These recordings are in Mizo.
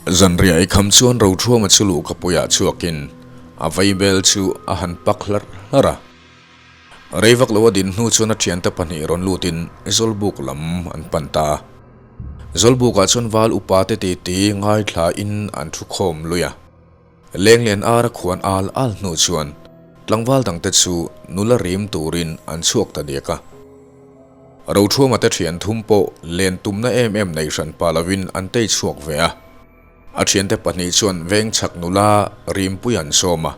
Zanriah ei kham chuan Rothuama chu luhkapuiah chhuakin a vaibel chu a han pak hlarh hlarh a. Rei vak lo a din hnu chuan a thiante pahnih rawn lutin Zawlbuk lam an pan ta a. Zawlbukah chuan val upa te titi ngaithlain an thu khawm lui a. Lenglen ar a khuan al al hnu chuan tlangval dangte chu nula rim turin an chhuak ta diak a. Rothuama te thian thum pawh len tumna em em nei hran pah lovin an tei chhuak ve a. A thiante pahnih chuan veng chhak nula rimpui an sawm a.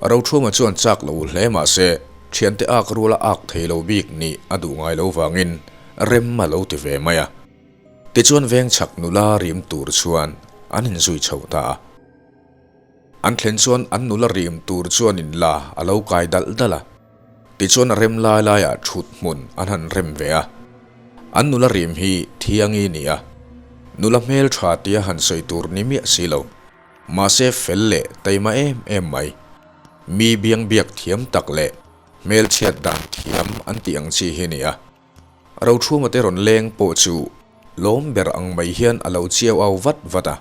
Rothuama chuan chak lo hle mah se thiante ak ruala ak thei lo bik nih a duh ngai lo vangin rem a lo ti ve mai a. Tichuan veng chhak nula rim tur chuan an inzui chho ta a. An thlen chuan an nula rim tur chuan in la a lo kai dalh dalh a. Tichuan a rem lai laiah thut hmun an han rem ve a. An nula rim hi Thiangi ni a. Nula hmeltha tia han sawi tur ni miah si lo. Mahse fel leh taima em em mai. Mi biangbiak thiam tak leh hmelchhiat dan thiam an tih ang chi hi ni a. Rochhuma te rawn leng pawh chu lawm ber ang mai hian a lo chiau au vat vat a.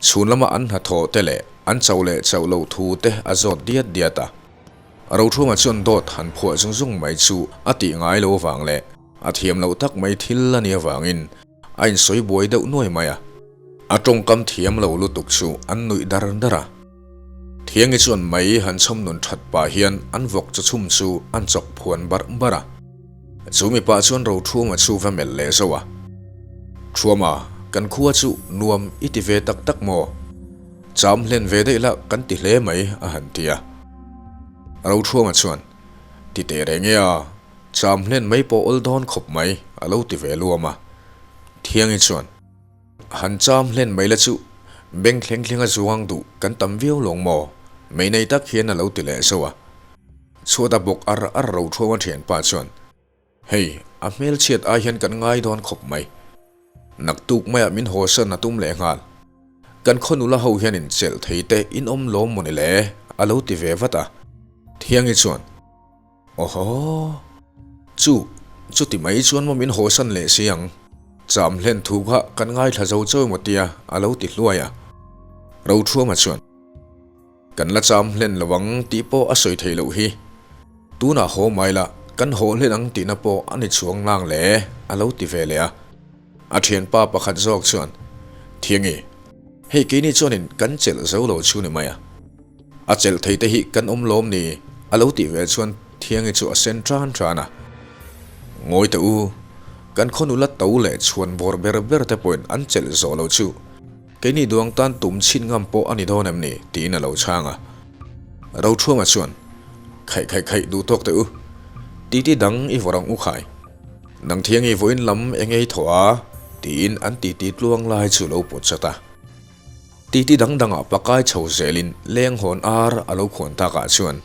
Chhun lama an hnathawh te leh an chauh leh chauh loh thu te a zawt diat diat a. Rochhuma chuan dawt han phuah zung zung mai chu a tih ngai lo avang leh a thiam loh tak mai thil a nih avangin a insawi buai deuh nuai mai a. A tawngkam thiam lo lutuk chu an nuih dar dar a. Thiangi chuan mai han chhawm nun that pah hian an vawk chaw chhum chu an chawk phuan barh barh a. Chu mipa chuan Rothuama chu va melh leh zauh a. Thuama, kan khua chu nuam i ti ve tak tak maw? Cham hlen ve daih la kan ti hle mai a han ti a. Rothuama chuan, Ti teh reng e a, cham hlen mai pawh awl dawn khawp mai a lo ti ve luam a. Thiangi chuan. Han cham hlen mai la chu beng thleng thleng a zuang duh kan tam viau lawng maw? Mei nei tak hian a lo ti leh zauh a. Chhuat a bawk ar ar ro thuam a thianpa chuan, Hei, a hmelchhiat ai hian kan ngai dawn khawp mai. Naktuk maiah min hawsan a tum leh nghal. Kan khaw nula ho hian in chelh thei te in awm lawm maw ni le? a lo ti ve vat a. Thiangi chuan, Awhaw! Chu, chuti mai chuan maw min hawsan leh si ang? Cham hlen thu kha kan ngaithla zo chawi maw tia a lo ti hluai a. Rothuama chuan, Kan la cham hlen lo ang tih pawh a sawi theih loh hi. Tunah haw mai la, kan haw hlen ang tihna pawh a ni chuang nang le a lo ti ve leh a. A thianpa pakhat zawk chuan, Thiangi, hei keini chuanin kan chelh zo lo chu ni mai a. A chelh thei te hi kan awm lawm ni? A lo tih ve chuan Thiangi chu a sen tan tan a. Ngawi teh u, kan khaw nula to leh chhuan bawr ber ber te pawhin an chelh zawh lo chu. Keini duang tan tum chhin ngam pawh a ni dawn em ni? tiin a lo chhang a. Rothuama chuan, Khaih khaih khaih duh tawk teh u. Titi dang i vawrh ang u khai. Nang Thiangi vawiin lam eng ei thaw a? tiin an titi tluang lai chu lo pawt chat a. Titi dang dangah pakai chho zelin leng hawn ar a lo khuan takah chuan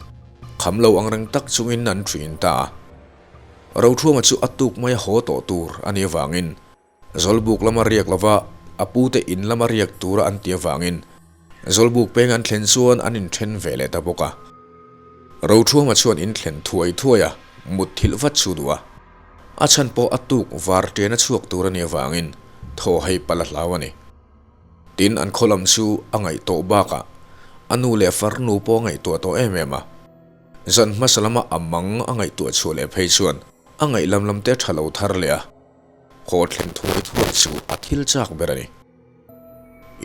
kham lo angreng tak chungin an ṭhin ta a. Rothuama chu a tuk mai a haw tawh tur a nih avangin Zawlbuk lama riak lova a pute in lama riak tura an ti avangin Zawlbuk peng an thlen chuan an inthen ve leh ta bawk a. Rothuama chuan in thlen thuai thuai a, mut thilh vat chu duh a. A chhan pawh a tuk var ṭian a chhuak tur a nih avangin thaw hei palh a hlau a ni. Tin, an khaw lam chu a ngaih tawh bakah a nu leh farnu pawh a ngaihtuah tawh em em a. Zan hmasa lama a mang a ngaihtuah chhuah leh phei chuan a ngaih lam lam te a ṭha lo thar leh a. Haw thlen thuai thuai chu a thil chak ber a ni.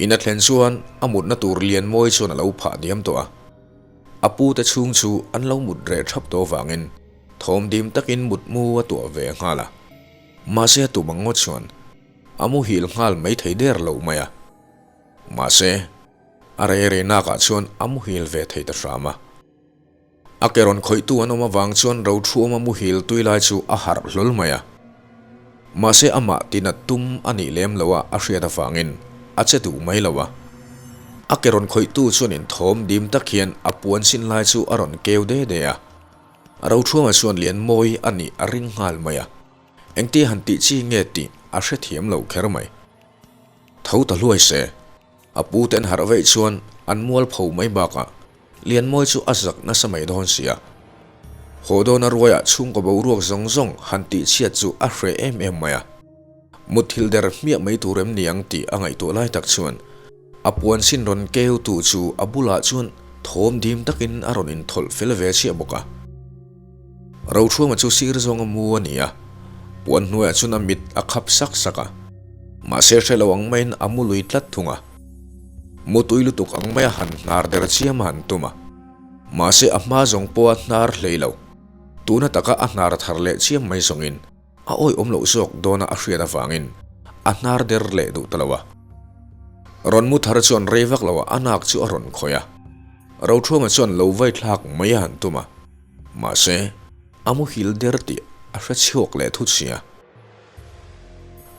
In a thlen chuan a mutna tur lian mawi chuan a lo phah diam tawh a. A pute chhung chu an lo mut reh thap tawh avangin thawm dim takin mutmu a tuah ve nghal a. Mahse a tum ang ngawt chuan a muhil nghal mai thei der lo mai a. Mahse a rei rei nakah chuan a muhil ve thei ta hram a. A ke rawn khawihtu an awm avang chuan Rothuama muhil tui lai chu a harh hlawl mai a. Mahse amah tinat tum a nih lem lo a a hriat avangin a che duh mai lo a. A ke rawn khawihtu chuan inthawm dim tak hian a puan sin lai chu a rawn keu de de a. Rothuama chuan Lianmawi a nih a ring nghal mai a. Engtia han tih chi nge tih a hrethiam lo kher mai. Tho ta hluai se. A pu te an harh veih chuan an mual pho mai bakah Lianmawi chu a zak nasa mai dawn sia. Haw dawna ruaiah chhungkaw boruak zawng zawng han tih chhiat chu a hreh em em mai a. Mutthilh der hmiah mai tur em ni ang tih a ngaihtuah lai tak chuan. A puan sin rawn keu tu chu a bulah chuan thawm dim takin a rawn inthawlh fel ve chiah bawk a. Rothruama chu sir zawnga mu a ni a, puan hnuaiah chuan a mit a khap sak sak a, mahse hre lo ang maiin a mu lui tlat thung a. Mu tui lutuk ang maia han hnar der chiam a han tum a, mahse a hma zawng pawha hnar hlei lo, tuna taka a hnar thar leh chiam mai zawngin a awihawm loh zawk dawna a hriat avangin a hnar der leh duh ta lo a. Rawn mu thar chuan rei vak loah a nak chu a rawn khawih a, Rothruama chuan lo vai thlak mai a han tum a. Mahse, a muhil der tih a hre chhuak leh thut sia.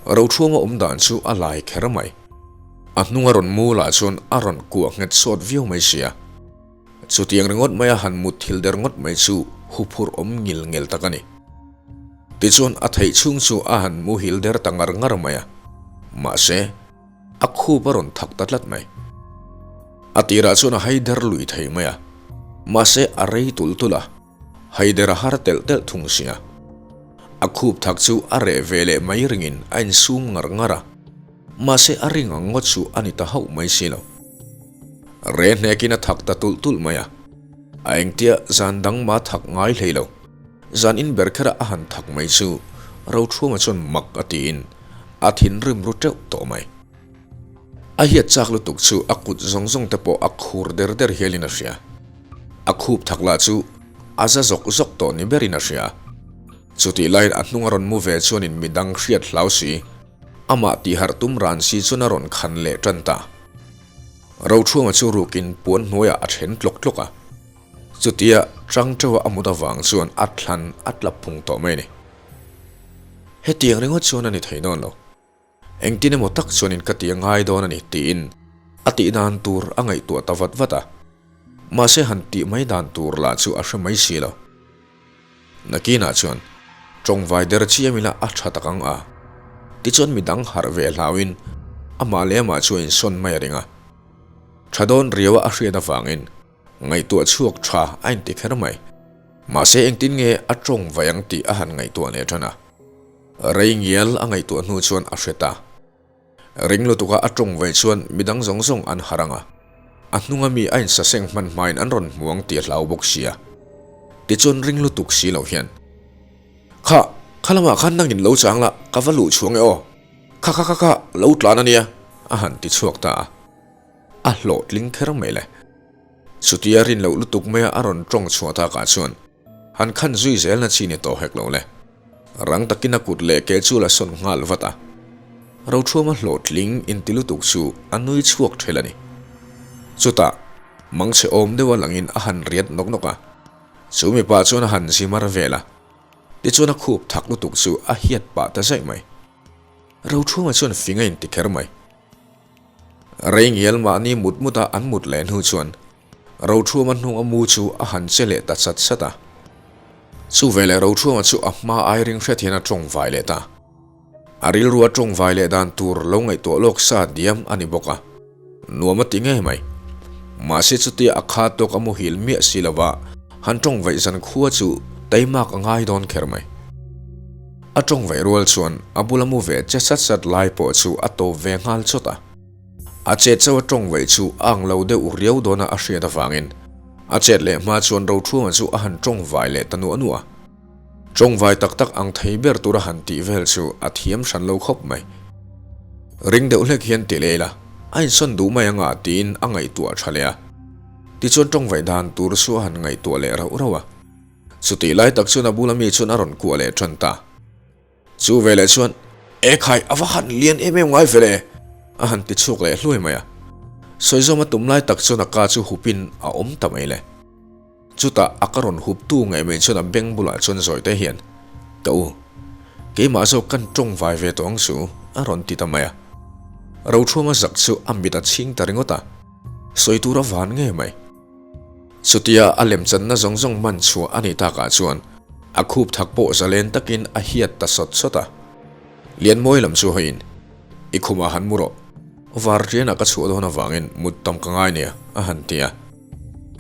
Rothruama awm dan chu a lai kher mai. A hnunga rawn mu lah chuan a rawn kuah nghet sawt viau mai sia. Chutiang ringawt maia han mut thil der ngawt mai chu huphurh awm ngil ngel tak a ni. Tichuan a theih chhung chu a han muhil der ta ngar ngar mai a. Mahse, a khup a rawn thak ta tlat mai. A tirah chuan a haider lui thei mai a, mahse a rei tulh tulh a, haider a har telh telh thung sia. A khup thak chu a reh ve leh mai ringin a insum ngar ngar a, mahse a ring ang ngawt chu a ni ta hauh mai si lo. Re hnekin a thak ta tulh tulh mai a, a engtia zan dang mah thak ngai hlei lo. Zan in ber kherah a han thak mai chu Rothruama chuan mak a tiin a thinrim ru teuh tawh mai. A hiat chak lutuk chu a kut zawng zawng te pawh a khur der der hialin a hria. A khup thak lah chu a za zawk zawk tawh ni berin a hria. Chutih laiin a hnung a rawn mu ve chuanin midang hriat hlau si, amah tihharh tum ran si chuan a rawn khan leh tan ta. Rothruama chu rukin puan hnuaiah a then tlawk tlawk a. Chutia chang teuha a mut avang chuan a thlan a tla phung tawh mai a ni. Hetiang ringawt chuan a ni thei dawn lo. Engtin emaw tak chuanin ka ti a ngai dawn a ni tiin a tih dan tur a ngaihtuah ta vat vat a. Mahse han tih mai dan tur lah chu a hre mai si lo. Nakinah chuan tawngvai der chiam ila a tha tak ang a. Tichuan midang harh ve hlauin amah leh amah chu a insawn mai a ring a. Tha dawn riaua a hriat avangin Ngaihtuah chhuak tha a inti kher mai. Mahse engtin nge a tawng vai ang tih a han ngaihtuah leh tan a. Rei ngial a ngaihtuah hnu chuan a hre ta. Ring lutuka a tawng vai chuan midang zawng zawng an harh ang a. A hnunga mi a insaseng hman hmain an rawn hmu ang tih a hlau bawk sia. Tichuan ring lutuk si lo hian, Kha, kha lamah khan nangin lo chang la, ka va luh chhuang e aw. Kha kha kha kha, lo tlan a nia, a han ti chhuak ta a. A hlawhtling kher mai le. Chutia rin loh lutuk maia a rawn tawng chhuah takah chuan han khan zui zelna chi ni tawh hek lo le. Rang takin a kut leh ke chu la sawn nghal vat a. Rothuama hlawhtling inti lutuk chu a nui chhuak ṭhel a ni. Chutah, mangchhe awm deuha langin a han riat nawk nawk a. Chu mipa chuan a han zi mar vel a. Tichuan a khup thak lutuk chu a hiat pah ta zaih mai. Rothuama chuan fing a inti kher mai. Rei ngial mahni mut mut a an mut leh hnu chuan Rothuama hnung a mu chu a han che leh ta chat chat a. Chu veleh Rothuama chu a hma ai ring hret hian a tawng vai leh ta. A rilru a tawng vai leh dan tur lo ngaihtuah lawk sa diam a ni bawk a, nuam a ti ngei mai. Mahse chutia a kha tawk a muhil miah si lova han tawng vaih zan khua chu taimak a ngai dawn kher mai. A tawng vaih rual chuan a bula mu ve che sat sat lai pawh chu a tawp ve nghal chawt a. A chet chauh a tawng vaih chu a ang lo deuh riau dawna a hriat avangin a chet leh hma chuan Rothuama chu a han tawng vai leh ta nuah nuah a. Tawng vai tak tak ang thei ber tura han tih vel chu a thiam hran lo khawp mai. Ring deuh hlek hian ti leh ila, a insawn duh mai anga tiin a ngaihtuah tha leh a. Tichuan tawng vaih dan tur chu a han ngaihtuah leh rauh rauh a. Chutih lai tak chuan a bula mi chuan a rawn kuah leh tan ta. Chu veleh chuan, E khai, a va han lian em em ngai ve le! a han ti chhuak leh hluai mai a. Sawizawma tum lai tak chuan a ka chu hupin a awm ta mai le. Chutah a ka rawn hup tu ngei mai chuan a beng bulah chuan zawi te hian, Ka u, keimah zawk kan tawng vai ve tawh ang chu, a rawn ti ta mai a. Rothuama zak chu a mit a chhing ta ringawt a, sawi tur a van ngei mai. Chutia a lemchanna zawng zawng man chhuah a nih takah chuan a khup thak pawh zalen takin a hiat ta sawt sawt a. Lianmawi lam chu hawiin, I khumah han mu rawh. Var rianah ka chhuah dawn avangin mut tam ka ngai nia, a han ti a.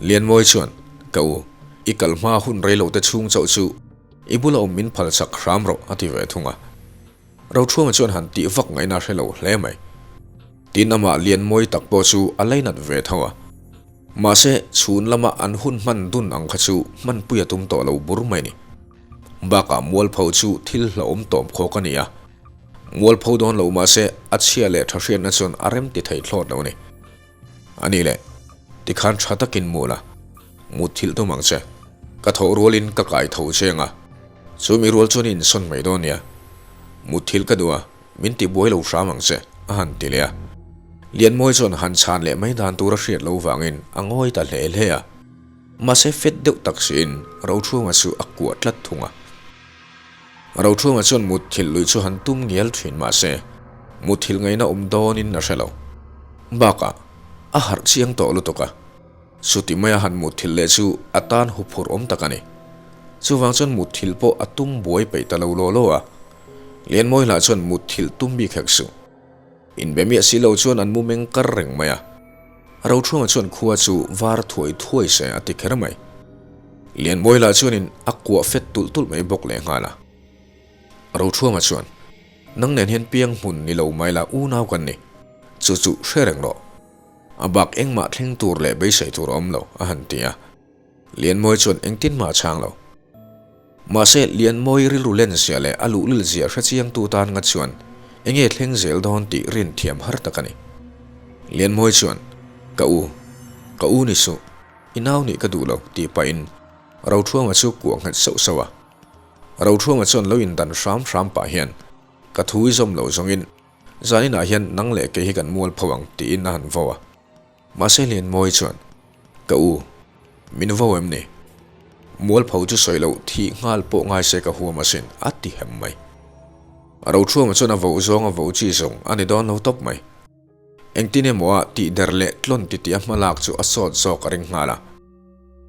Lianmawi chuan, Ka u, i kal hma hun rei lote chhung chauh chu i bula awm min phal chak hram rawh, a ti ve thung a. Rothuama chuan han tih vak ngaihna a hre lo hle mai. Tin amah Lianmawi tak pawh chu a lainat ve tho a. Mahse, chhun lama an hun hman dun ang kha chu hmanpui a tum tawh lo bur mai ni. Bakah mualpho chu thil hlauhawm tawm khawk a ni a. Mualpho dawn lo mahse a chhia leh tha hriatna chuan a rem ti thei thlawt lo a ni. A ni le, tikhan tha takin mu la, mut thilh tum ang che. Ka thawh rualin ka kai tho cheng a, chu mi rual chuan i insawn mai dawn nia. Mut thilh ka duh a, min ti buai lo hram ang che, a han ti leh a. Lianmawi chuan han chhan leh mai dan tur a hriat lo vangin a ngawi ta hle hle a. Mahse fet deuh tak siin Rochhunga chu a kuah tlat thung a. Rochhunga chuan mutthilh lui chu han tum ngial thin mahse mutthilh ngaihna awm dawnin a hre lo. Bakah a harh chiang tawh lutuk a, chuti maia han mutthilh leh chu a tan huphurh awm tak a ni. Chuvang chuan mutthilh pawh a tum buai peih ta lo law law a, Lianmawi lah chuan mutthilh tum bik hek suh. Inbe miah si lo chuan an mu meng kar reng mai a. Rochhunga chuan khua chu var thuai thuai se a ti kher mai. Lianmawi lah chuanin a kuah fet tulh tulh mai bawk leh nghal a. Rochhunga chuan, Nang nen hian piang hmun ni lo mai la unau kan ni. Chu chu hre reng rawh. A bak engmah thleng tur leh beisei tur a awm lo, a han ti a. Lianmawi chuan engtin mah a chhang lo. Mahse, Lianmawi rilru len zia leh a luhlil zia hrechiangtu tan nga chuan enge thleng zel dawn tih rin thiam har tak a ni. Lianmawi chuan, Ka u, ka u ni suh, i nau nih ka duh lo, tih pahin Rothuama chu kuah nghet sauh sauh a. Rothuama chuan lo indan hram hram pah hian, Ka thu i zawm loh zawngin zaninah hian nang leh kei hi kan mualpho ang, tiin a han vo a. Mahse Lianmawi chuan, Ka u, min vo em ni? Mualpho chu sawi loh thih nghal pawh ngai se ka huam asin, a ti hem mai. A Rochhuama chuan a voh zawng a voh chi zawng a ni dawn lo tawp mai. Engtin emaw a tih der leh tlawn titi a hmalak chu a sawt zawk a ring nghal a.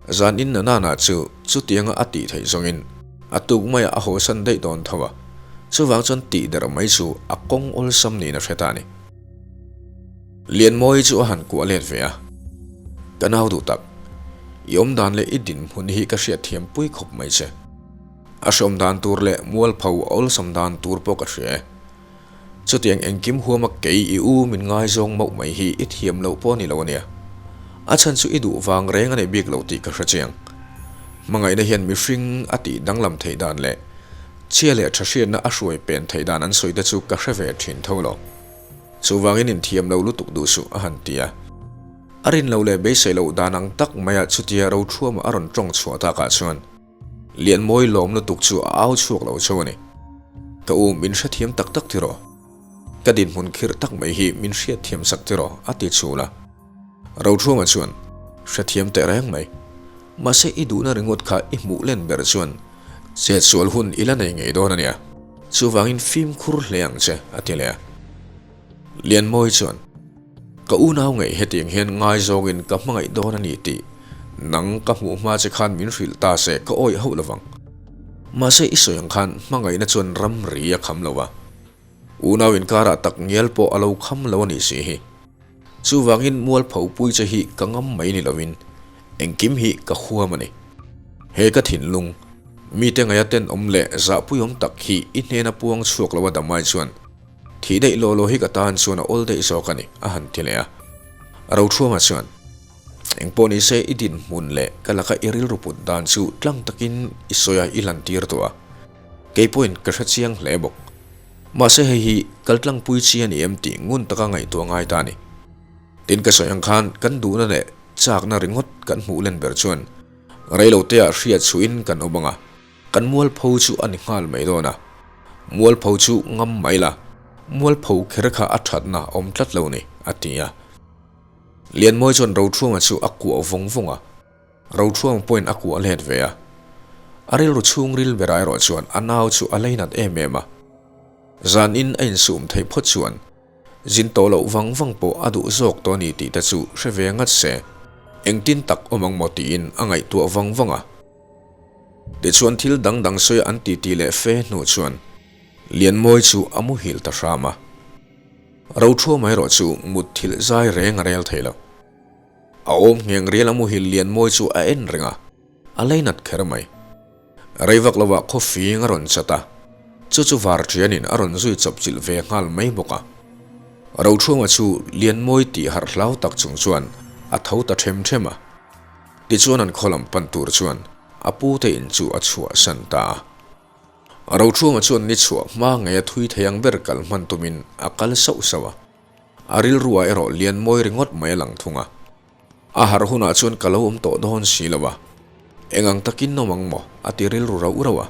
Zan in Nanana chu chutianga a tih theih zawngin a tuk maiah a hawsan daih dawn tho a, chuvang chuan tih der mai chu a kawng awlsam niin a hre ta a ni. Lianmawi chu a han kuah let ve a, Ka nau duh tak, i awm dan leh i dinhmun hi ka hriatthiam pui khawp mai che. A hreawm dan tur leh mualpho a awlsam dan tur pawh ka hria e. Chutiang engkim huama kei i u min ngaizawng mauh mai hi i thiam loh pawh a ni lo a nia. A chhan chu i duh vang reng a nei bik lo tih ka hre chiang. Hmangaihna hian mihring a tih danglam theih dan leh chhia leh tha hriatna a hruai pen theih dan an sawi te chu ka hre ve thin tho lo. Chuvangin inthiam lo lutuk duh suh, a han ti a. A rin lo leh beisei loh dan ang tak maiah chutia Rothuama a rawn tawng chhuah takah chuan Lianmawi lawm lutuk chu a au chhuak lo chauh a ni. Ka u, min hrethiam tak tak tiraw? Ka dinhmun khirh tak mai hi min hriatthiam sak tiraw? a ti chhul a. Rothuama chuan, Hrethiam teh reng mai. Mahse i duhna ringawt kha i hmuh len ber chuan chetsual hun i la nei ngei dawn a nia. Chuvangin fimkhur hle ang che, a ti leh a. Lianmawi chuan, Ka unau ngei hetiang hian ngaizawngin ka hmangaih dawn a ni tih nang ka hmuh hma che khan min hrilh ta se ka awih hauh lovang. Mahse i sawi ang khan hmangaihna chuan ramri a kham lo a. Unau inkarah tak ngial pawh a lo kham lo a nih si hi. Chuvangin mualpho pui che hi ka ngam mai ni lovin engkim hi ka huam a ni. He ka thinlung, mite ngaia tenawm leh zahpuiawm tak hi i hnena puang chhuak lo a damai chuan thih daih law law hi ka tan chuan a awl daih zawk a ni, a han ti leh a. Rothuama chuan, Engpawh nise i dinhmun leh ka laka i rilru put dan chu tlang takin i sawi a i lantir tawh a, kei pawhin ka hre chiang hle bawk. Mahse hei hi kaltlangpui chi a ni em tih ngun taka ngaihtuah ngai ta a ni. Tin ka sawi ang khan kan duhna leh chakna ringawt kan hmuh len ber chuan reiloteah hriat chhuihin kan awm ang a, kan mualpho chu a ni nghal mai dawn a. Mualpho chu ngam mai la, mualpho kher kha a thatna a awm tlat lo ni, a ti a. Lianmawi chuan Rothruanga chu a kuah vawng vawng a. Rothruang pawhin a kuah let ve a. A rilru chhungril berah erawh chuan a nau chu a leinat em em a. Zanin a insum theih phawt chuan zin tawh loh vang vang pawh a duh zawk tawh a ni tih te chu hre ve ngat se, engtin tak awm ang maw tiin a ngaihtuah vang vang a. Tichuan thil dang dang sawi an titi leh fe hnu chuan Lianmawi chu a muhil ta hram a. Rothruama erawh chu mutthilh zai reng a rel thei lo. A awm ngheng rial a muhil Lianmawi chu a en reng a, a leinat kher mai. Rei vak lovah khawfing a rawn chat a, chu chu Varṭianin a rawn zui chawp chilh ve nghal mai bawk a. Rochhunga chu Lianmawi tih harh hlau tak chung chuan a tho ta ṭhem ṭhem a. Tichuan an khaw lam pan tur chuan a pute in chu a chhuahsan ta a. Rochhunga chuan ni chhuah hma ngei a thui thei ang ber kal hman tumin a kal sauh sauh a. A rilruah erawh Lianmawi ringawt mai a lang thung a. A harh hunah chuan ka lo awm tawh dawn si lo a, eng ang takin awm ang maw? a ti rilru rauh rauh a.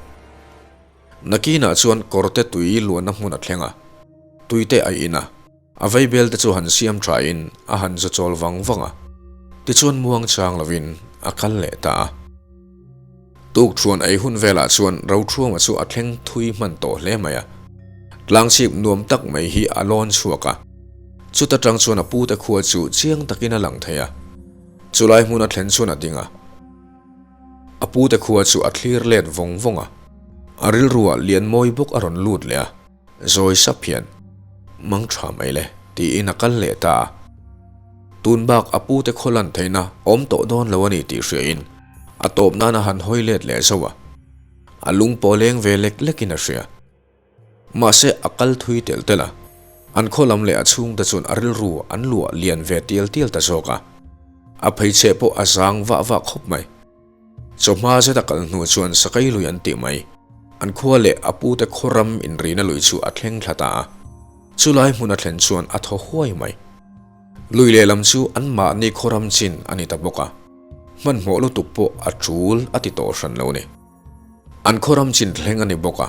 Nakinah chuan kawrte tui luanna hmun a thleng a, tuite a in a, a vaibel te chu han siam thain a han za chawl vang vang a, tichuan muang chang lovin a kal leh ta a. Tukṭhuan ei hun velah chuan Roṭhuama chu a thleng thui hman tawh hle mai a, tlangchhip nuam tak mai hi a lawn chhuak a, chuta tang chuan a pute khua chu chiang takin a lang thei a, chulai hmun a thlen chuan a ding a, a pute khua chu a thlir let vawng vawng a, a rilruah Lianmawi bawk a rawn lut leh a. Zawi sap hian, Mang tha mai le, tiin a kal leh ta a. Tun bak a pute khaw lan theihna awm tawh dawn lo a ni tih hriain a tawp nan a han hawi let leh zauh a. A lung pawh leng ve lek lekin a hria. Mahse a kal thui telh telh a, an khaw lam leh a chhungte chuan a rilru an luah lian ve tial tial ta zawk a. A pheichheh pawh a zang vah vah khawp mai. Chawhma zet a kal hnu chuan Sakai lui an tih mai. An khua leh a pute khaw ram inrina lui chu a thleng thla ta a. Chulai hmun a thlen chuan a thaw huai mai. Lui lehlam chu anmahni khaw ram chin a ni ta bawk a. Hmanhmawh lutuk pawh a tul a ti tawh hran lo ni. An khaw ram chin thleng a ni bawk a.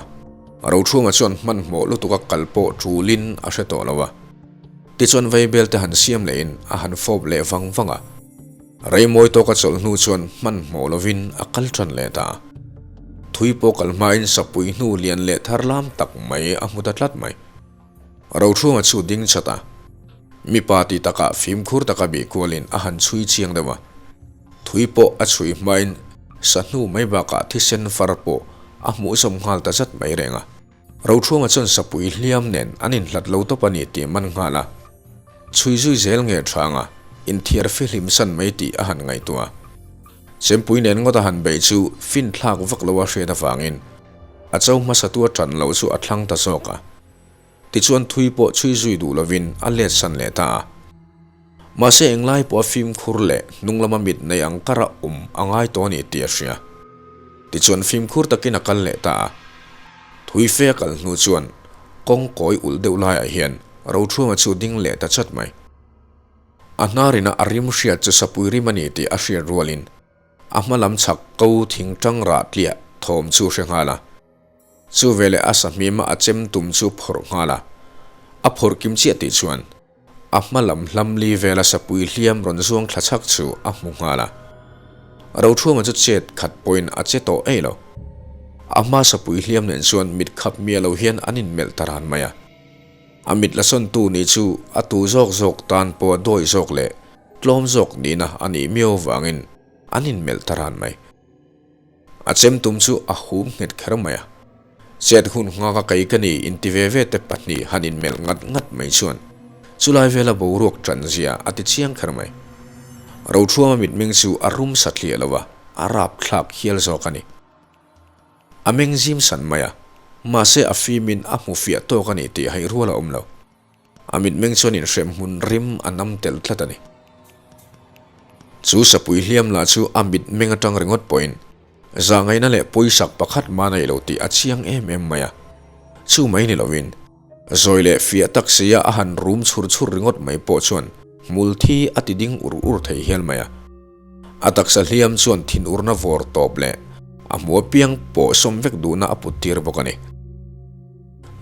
Rochhunga chuan hmanhmawh lutuk a kal pawh tulin a hre tawh lo a. Tichuan vaibel te han siam lehin a han fawp leh vang vang a. Reimawi tawka chawlh hnu chuan hmanhmawh lovin a kal tan leh ta. Thui pawh kal hmain sapui hnu lian leh thar lam tak mai a hmu ta tlat mai. Rochhunga chu ding chat a, mipa ti takah fimkhur taka bih kualin a han chhui chiang deuh a. Thui pawh a chhui hmain sahnu mai bakah thisen far pawh a hmuh zawm nghal ta zat mai reng a. Rochhunga chuan sapui hliam nen an inhlat lo tawp a ni tih man nghal a. Chhui zui zel nge thanga inthiar fihlim san mai tih a han ngaihtuah a. Chempui nen ngawt a han beih chu finthlak vak lo a hriat avangin a cho hmasatu a tan loh chu a thlang ta zawk a. Tichuan thui pawh chhui zui duh lovin a let san leh ta a. Mahse englai pawh a fimkhur leh hnung lama mit nei ang kara awm a ngai tawh a ni tih a hria. Tichuan fimkhur takin a kal leh ta a. Thui fe a kal hnu chuan kawng kawi ulh deuh laiah hian Rochhunga chu ding leh ta chat mai. A hnarina a rim hriat chu sapui rim a ni tih a hriat rualin a hma lam chhak ko thing tang rah tliah thawm chu hre nghal a. Chu veleh a sahmima a chem tum chu phawrh nghal a. A phawrh kim chiah tih chuan A hma lam hlam li vela sapui hliam rawn zuang thla chhak chu a hmu nghal a. Rochhunga chu chet khat pawhin a che tawh ei lo. A hma sapui hliam nen chuan mit khap miah lo hian an inmelh ta ran mai a. A mit la sawntu nih chu a tu zawk zawk tan pawh dawi zawk leh tlawm zawk nihna a nih miau vangin an inmelh ta ran mai. A chem tum chu a hum nghet kher mai a. Chet hun nghaka kei ka ni inti ve ve te pahnih han inmelh ngat ngat mai chuan chulai vela boruak tan zia a ti chiang kher mai. Rochhuama mitmeng chu a rum satliah lo a, a rap thlak hial zawk a ni. A meng zim san mai a, mahse a fimin a hmu fiah tawk a ni tih haih rual a awm lo. A mitmeng chuan inhrem hmun rim a nam tel tlat a ni. Chu sapui hliam lah chu a mitmeng atang ringawt pawhin zahngaihna leh pawisak pakhat mah nei lo tih a chiang em em mai a. Chu mai ni lovin zawi leh fiah tak sia a han rum chhur chhur ringawt mai pawh chuan hmul thi a ti ding ur ur thei hial mai a. A taksa hliam chuan thinurna vawr tawp leh a hmu apiang pawh sawm vek duhna a put tir bawk a ni.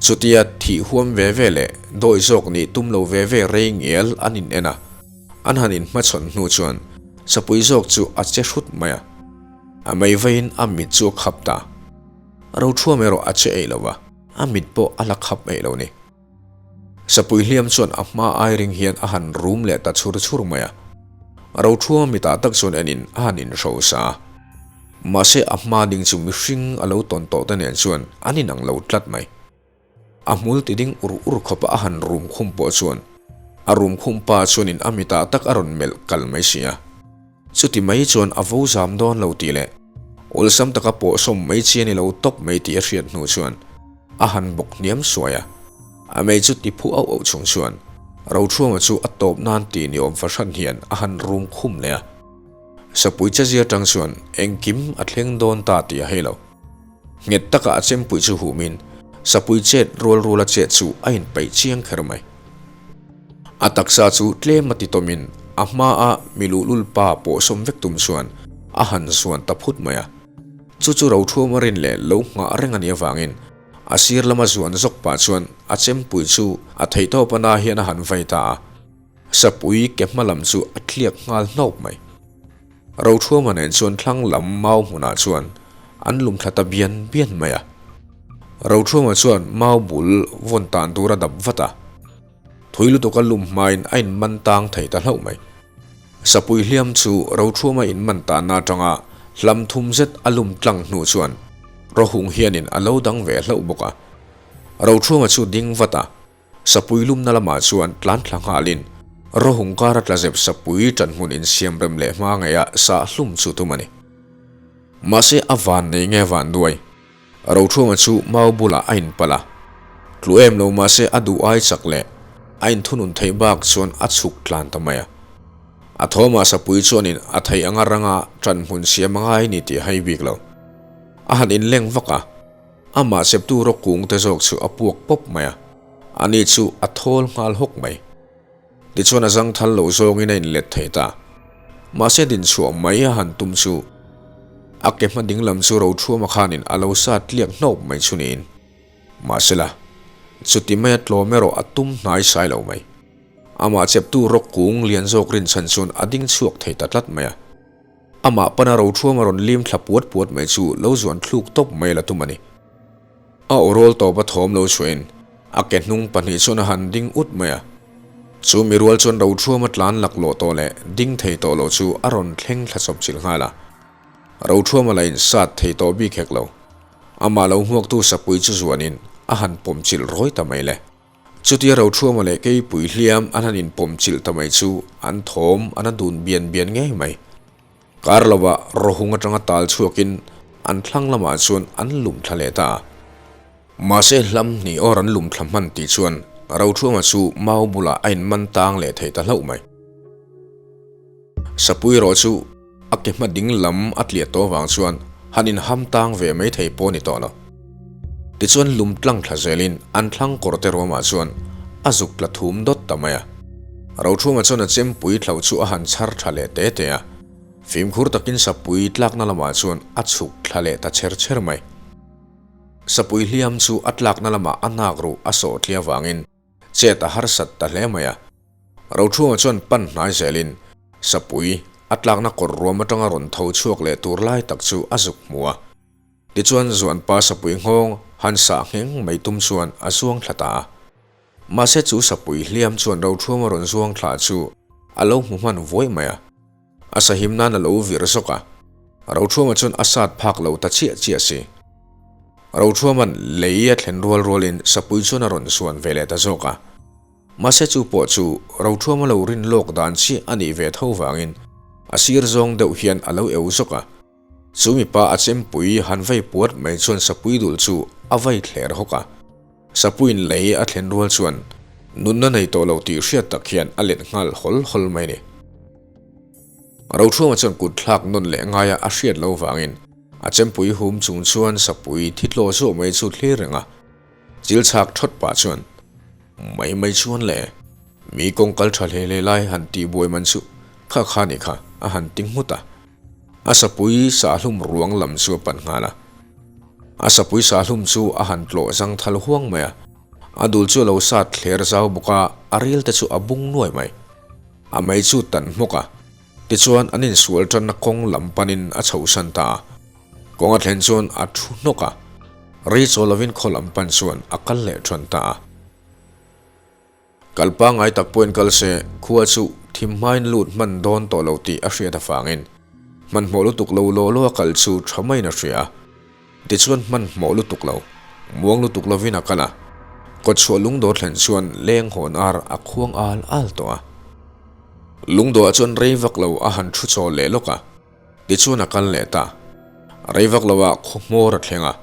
Chutia thih huam ve ve leh dawi zawk nih tum lo ve ve rei ngial an in en a, an han inhmachhawn hnu chuan sapui zawk chu a che hrut mai a. A mei veiin a mit chu a khap ta. Rothuam erawh a che eih lo va, a mit pawh a la khap eih lo ni. Sapui hliam chuan a hma ai ring hian a han rum leh ta chhur chhur mai a. Rothuama mitah tak chuan enin a han inhrosa a. Mahse a hma ding chu mihring a lo tawn tawh te nen chuan an inang lo tlat mai. A hmul ti ding ur ur khawpa a han rum khum pawh chuan a rum khum pa chuanin a mitah tak a rawn melh kal mai si a. Chuti mai chuan a vo zam dawn lo tih leh awlsam taka pawh sawm mai chi a ni lo tawp mai tih a hriat hnu chuan a han bawk hniam suai a. A mei chu ti phu auh auh chung chuan. Roṭhuama chu a tawp nan ti ni awm fahran hian a han rum khum leh a. Sapui chezia ṭang chuan engkim a thleng dawn ta tih a hei lo. Nghet taka a chempui chu humin sapui chet rual ruala chet chu a inpeih chiang kher mai. A taksa chu tlem a ti tawmin a hmaa mi luhlul pa pawh sawm vek tum chuan a han zuan ta phut mai a. Chu chu Roṭhuama rin leh lo nghah reng a nih avangin a sir lama zuan zawk pah chuan a chempui chu a theihtawp a na hian a han vai ta a. Sapui ke hma lam chu a tliak nghal hnawk mai. Roṭhuama nen chuan thlang lam mau hmunah chuan an lum thla ta bian bian mai a. Roṭhuama chuan mau bul vawn tan tur a dap vat a. Thui lutuka lum hmain a inman tang thei ta hlauh mai. Sapui hliam chu Roṭhuama inman tanna atanga hlam thum zet a lum tlang hnu chuan Rohung hianin a lo dang ve hlauh bawk a. Roṭhuama chu ding vat a. Sapui lumna lamah chuan tlan thla nghalin Rohung kara tlazep sapui ṭanhmun insiam rem leh hma ngeia sah hlum chu tum a ni. Mahse a van nei nge van duai? Roṭhuama chu mau bulah a inpalh a. Tlu em lo mahse a duh ai chak leh a inthunun theih bak chuan a chhuk tlan ta mai a. A thawmah sapui chuanin a theih anga ranga ṭanhmun siam a ngai ni tih hai bik lo. A han inleng vak a. Amah cheptu rawk kung te zawk chu a puak pawp mai a, ani chu a thawl nghal hawk mai. Tichuan a zang thal lo zawngin a inlet thei ta. Mahse dinchhuah mai a han tum chu a ke hma ding lam chu Rothuama khanin a lo sat tliak hnawp mai chu niin. Mahsela, chuti maia tlawm erawh a tum hnai sai lo mai. Amah cheptu rawk kung lian zawk rinchhan chuan a ding chhuak thei ta tlat mai a. Amah pana Roṭhuam a rawn lim thla puat puat mai chu lo zuan thluk tawp mai la tum a ni. A awrawl tawp a thawm lo chhuahin a ke hnung pahnih chuan a han ding ut mai a. Chu mi rual chuan Roṭhuam a tlan laklawh tawh leh ding thei tawh lo chu a rawn thleng thla chawp chilh nghal a. Roṭhuam a la insat thei tawh bik hek lo. Amah lo hmuaktu sapui chu zuanin a han pawm chilh rawi ta mai le. Chutia Roṭhuama leh Keipui hliam an han inpawm chilh ta mai chu an thawm an a dun bian bian ngei mai. Kar lovah Rohung atanga tal chhuakin an thlang lamah chuan an lum thla leh ta a. Mahse hlam hnih awr an lum thla hman tih chuan Roṭhuama chu mau bulah a inman tang leh thei ta hlauh mai. Sapui erawh chu A ke hma ding lam a tliah tawh avang chuan han inham tang ve mai thei pawh a ni tawh lo. Tichuan lum tlang thla zelin an thlang kawr te ruamah chuan a zuk tla thum dawt ta mai a. Rothunga chuan a chempui thlo chu a han chhar tha leh te te a. Fimkhur takin sapui tlakna lamah chuan a chhuk thla leh ta chher chher mai. Sapui hliam chu a tlakna lamah a nak ruh a sawh tliah avangin Chet a harsat ta hle mai a. Rothunga chuan pan hnai zelin Sapui a tlakna kawr ruam atanga rawn tho chhuak leh tur lai tak chu a zuk hmu a. Tichuan Zuanpa Sapui nghawng han sah ngheng mai tum chuan a zuang thla ta a. Mahse chu Sapui hliam chuan Rothunga rawn zuang thla chu a lo hmu hman vuai mai a. A sahim nan a lo vir zawk a, Roṭhuama chuan a sat phak lo ta chiah chiah si. Roṭhuama'n lei a thlen rual rualin Sapui chuan a rawn suan ve leh ta zawk a. Mahse chu pawh chu Roṭhuama lo rin lawk dan chiah a nih ve tho vangin a sir zawng deuh hian a lo eu zawk a. Chu mipa a chempui han vei puat mai chuan Sapui dul chu a vai thler hawk a. Sapuiin lei a thlen rual chuan nunna nei tawh lo tih hriat tak hian a let nghal hawl hawl mai a ni. Roṭhuama chuan kut thlak nawn leh ngaia a hriat lo vangin a chempui hum chung chuan sapui thi tlaw zuah mai chu thlir reng a, chil chhak thawt pah chuan mai mai chuan le mi kawng kal tha hle hle lai han tih buai man chu kha kha ni kha a han ti nghut a. A sapui sahlum ruang lam chu a pan nghal a. A sapui sahlum chu a han tlawh zang thal huang mai a, a dul chu a lo sat thler zau bawk a, a ril te chu a bung nuai mai. A mei chu tan hmawk a, tichuan an insual tanna kawng lam panin a chhohsan ta a. Kawng a thlen chuan a thu hnawk a, rei chaw lovin khaw lam pan chuan a kal leh tan ta a. Kal pangngai tak pawhin kal se, khua chu thim hmain lut hman dawn tawh lo tih a hriat avangin hmanhmawh lutuk lo law law a kal chu tha maiin a hria a. Tichuan hmanhmawh lutuk lo, muang lutuk lovin a kal a, kawtchhuah lungdawr thlen chuan leng hawn ar a khuang al al tawh a. Lungdawhah chuan rei vak lo a han thu chawl leh lawk a, tichuan a kal leh ta. Rei vak loah khaw hmawr a thleng a,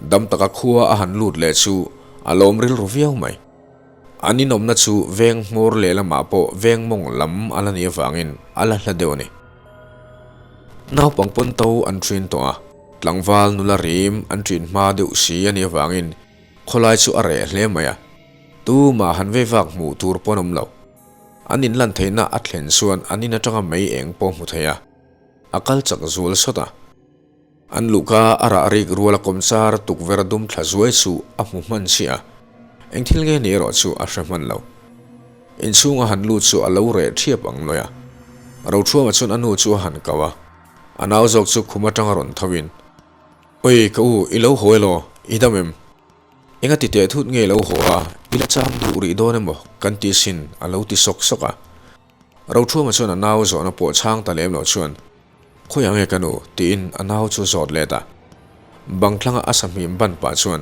dam taka khua a han lut leh chu a lawm rilru viau mai. An inawmna chu veng hmawr lehlamah pawh veng mawng lam a la nih avangin a la hla deuh a ni. Naupang pawn to an ṭhin tawh a, tlangval nula rim an ṭin hma deuh si a nih avangin khawlai chu a reh hle mai a, tumah han vei vak hmuh tur pawn awm lo. An inlan theihna a thlen chuan an in aṭanga mei eng pawh hmu thei a, a kal chak zual sawt a. An luhka a rah rik rual a kawmchar tukverh dum thla zuai chu a hmu hman chiah a, eng thil nge ni erawh chu a hre hman lo. Inchhung a han lut chu a lo reh thiap ang lawi a. Rothuama chuan a nu chu a han kau a, a nau zawk chu khum atanga rawn tho in, Oi ka u, i lo haw elaw? I dam em? Enga ti teh thut nge i lo haw a, i la cham duh rih dawn emaw kan ti sin a lo ti sawk sawk a. Rothuama chuan a nau zawhna pawh chhang ta lem lo chuan, Khawiah nge ka nu? tiin a nau chu zawt let a. Bang thlanga a sahmim ban pah chuan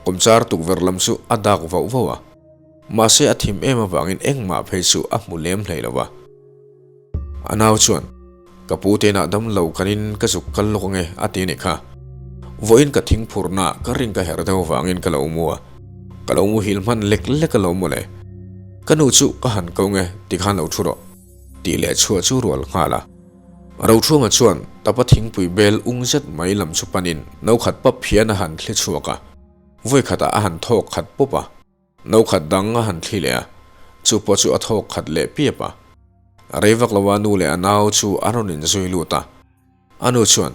kawmchar tukverh lam chu a dak vauh vauh a. Mahse a thim em avangin engmah phei chu a hmu lem hlei lo va. A nau chuan, Ka pu tenah dam lo kanin ka zuk kal lawk ange a ti a nih kha. Vawiin ka thing phurhna ka ring ka herh deuh avangin ka lo mu a. Ka lo muhil hman lek lek alawm mawle. Ka nu chu ka han ko nge tikhan lo thu rawh. Tih leh chhuah chu rual nghal a. Rothuama chuan tapa thingpui bel ung zet mai lam chu panin no khat pap hian a han thli chhuak a, vawi khatah a han thawk khat pawp a, no khat dang a han thli leh a, chu pawh chu a thawk khat leh piap a. Rei vak lova nu leh a nau chu a rawn inzui lut a. A nu chuan,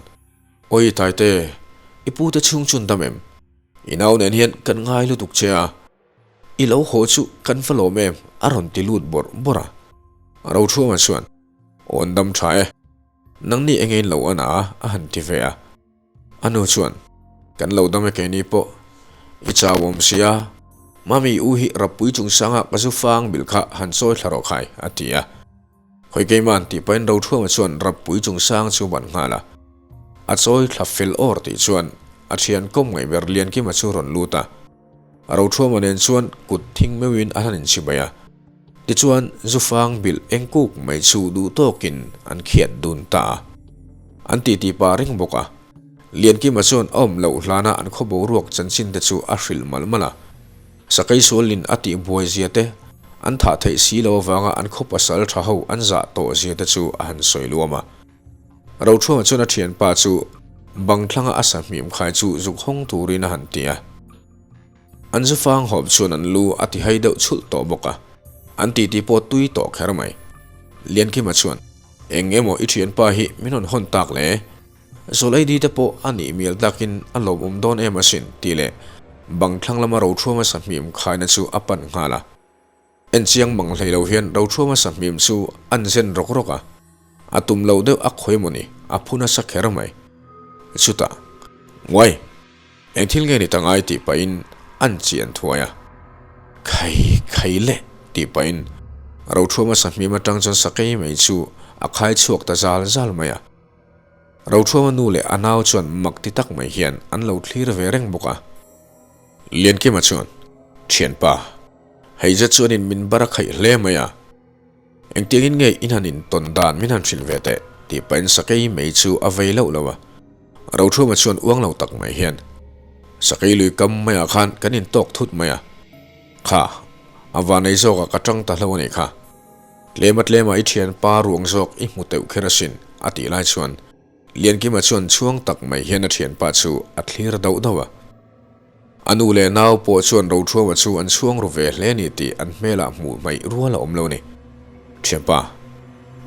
Awi Taite, i pute chhung chun dam em? I nau nen hian kan ngai lutuk che a. I lo haw chu kan va lawm em? a rawn ti lut bawrh bawrh a. Rothuama chuan, Aw an dam tha e. Nangni eng in lo an a? a han ti ve a. A nu chuan, Kan lo dam e keini pawh. I chau awm si a. Mami u hi Rappui chungsanga ka zu fang bil kha han chawi thla rawh khai, a ti a. Hawi keiman tih pahin Rothuama chuan Rappui chungsang chu ban nghal a. A chawi thla fel awr tih chuan a thian kawm ngaih ber Liankima chu rawn lut a. Rothuama nen chuan kut thing meuhin an han inchimai a. Tichuan Zufang bilh eng kuk mai chu duh tawkin an khiat dun ta a. An titi pah reng bawk a. Liankima chuan a awm loh hlana an khaw boruak chanchin te chu a hrilh malh malh a. Sakei sualin a tih buai zia te, an thah theih si lo avanga an khaw pasal tha ho an zah tawh zia te chu a han sawi luam a. Rothuama chuan a thianpa chu bang thlanga a sahmim khai chu zuk hawng turin a han ti a. An zufang hawp chuan an lu a ti hai deuh chhulh tawh bawk a, an titi pawh tui tawh kher mai. Liankima chuan, Eng emaw i thianpa hi min rawn hawn tak le? Zawlaidi te pawh a nih mial takin a lawmawm dawn em asin tih leh bang thlang lama Rothuama sahmim khaina chu a pan nghal a. En chiang mang hlei lo hian Rothuama sahmim chu an zen rawk rawk a, a tum lo deuh a khawi mawni a phu nasa kher mai. Chutah, Uai! Eng thil nge ni ta ngai tih pahin an chian thuai a. Khai khai le tih pahin Rothuama sahmim atang chuan sakei mai chu a khai chhuak ta zal zal mai a. Rothuama nu leh a nau chuan mak ti tak mai hian an lo thlir ve reng bawk a. Liankima chuan, Thianpa, hei zet chuanin min bar a khaih hle mai a. Engtiangin nge in han intawn dan min han hrilh ve teh? tih pahin sakei mai chu a vei loh lo a. Rothuama chuan uang lo tak mai hian, Sakei lui kam maiah khan kan intawk thut mai a. Kha, a vanei zawkah ka tang ta hlo a nih kha. Tlema tlema i thian pa ruang zawk i hmu teuh kher asin, a tih lai chuan Liankima chuan chhuang tak mai hian a thianpa chu a thlir dauh dauh a. A nu leh nau pawh chuan Rothuama chu an chhuang ru ve hle ni tih an hmelah hmuh hmaih rual a awm lo ni. Thianpa,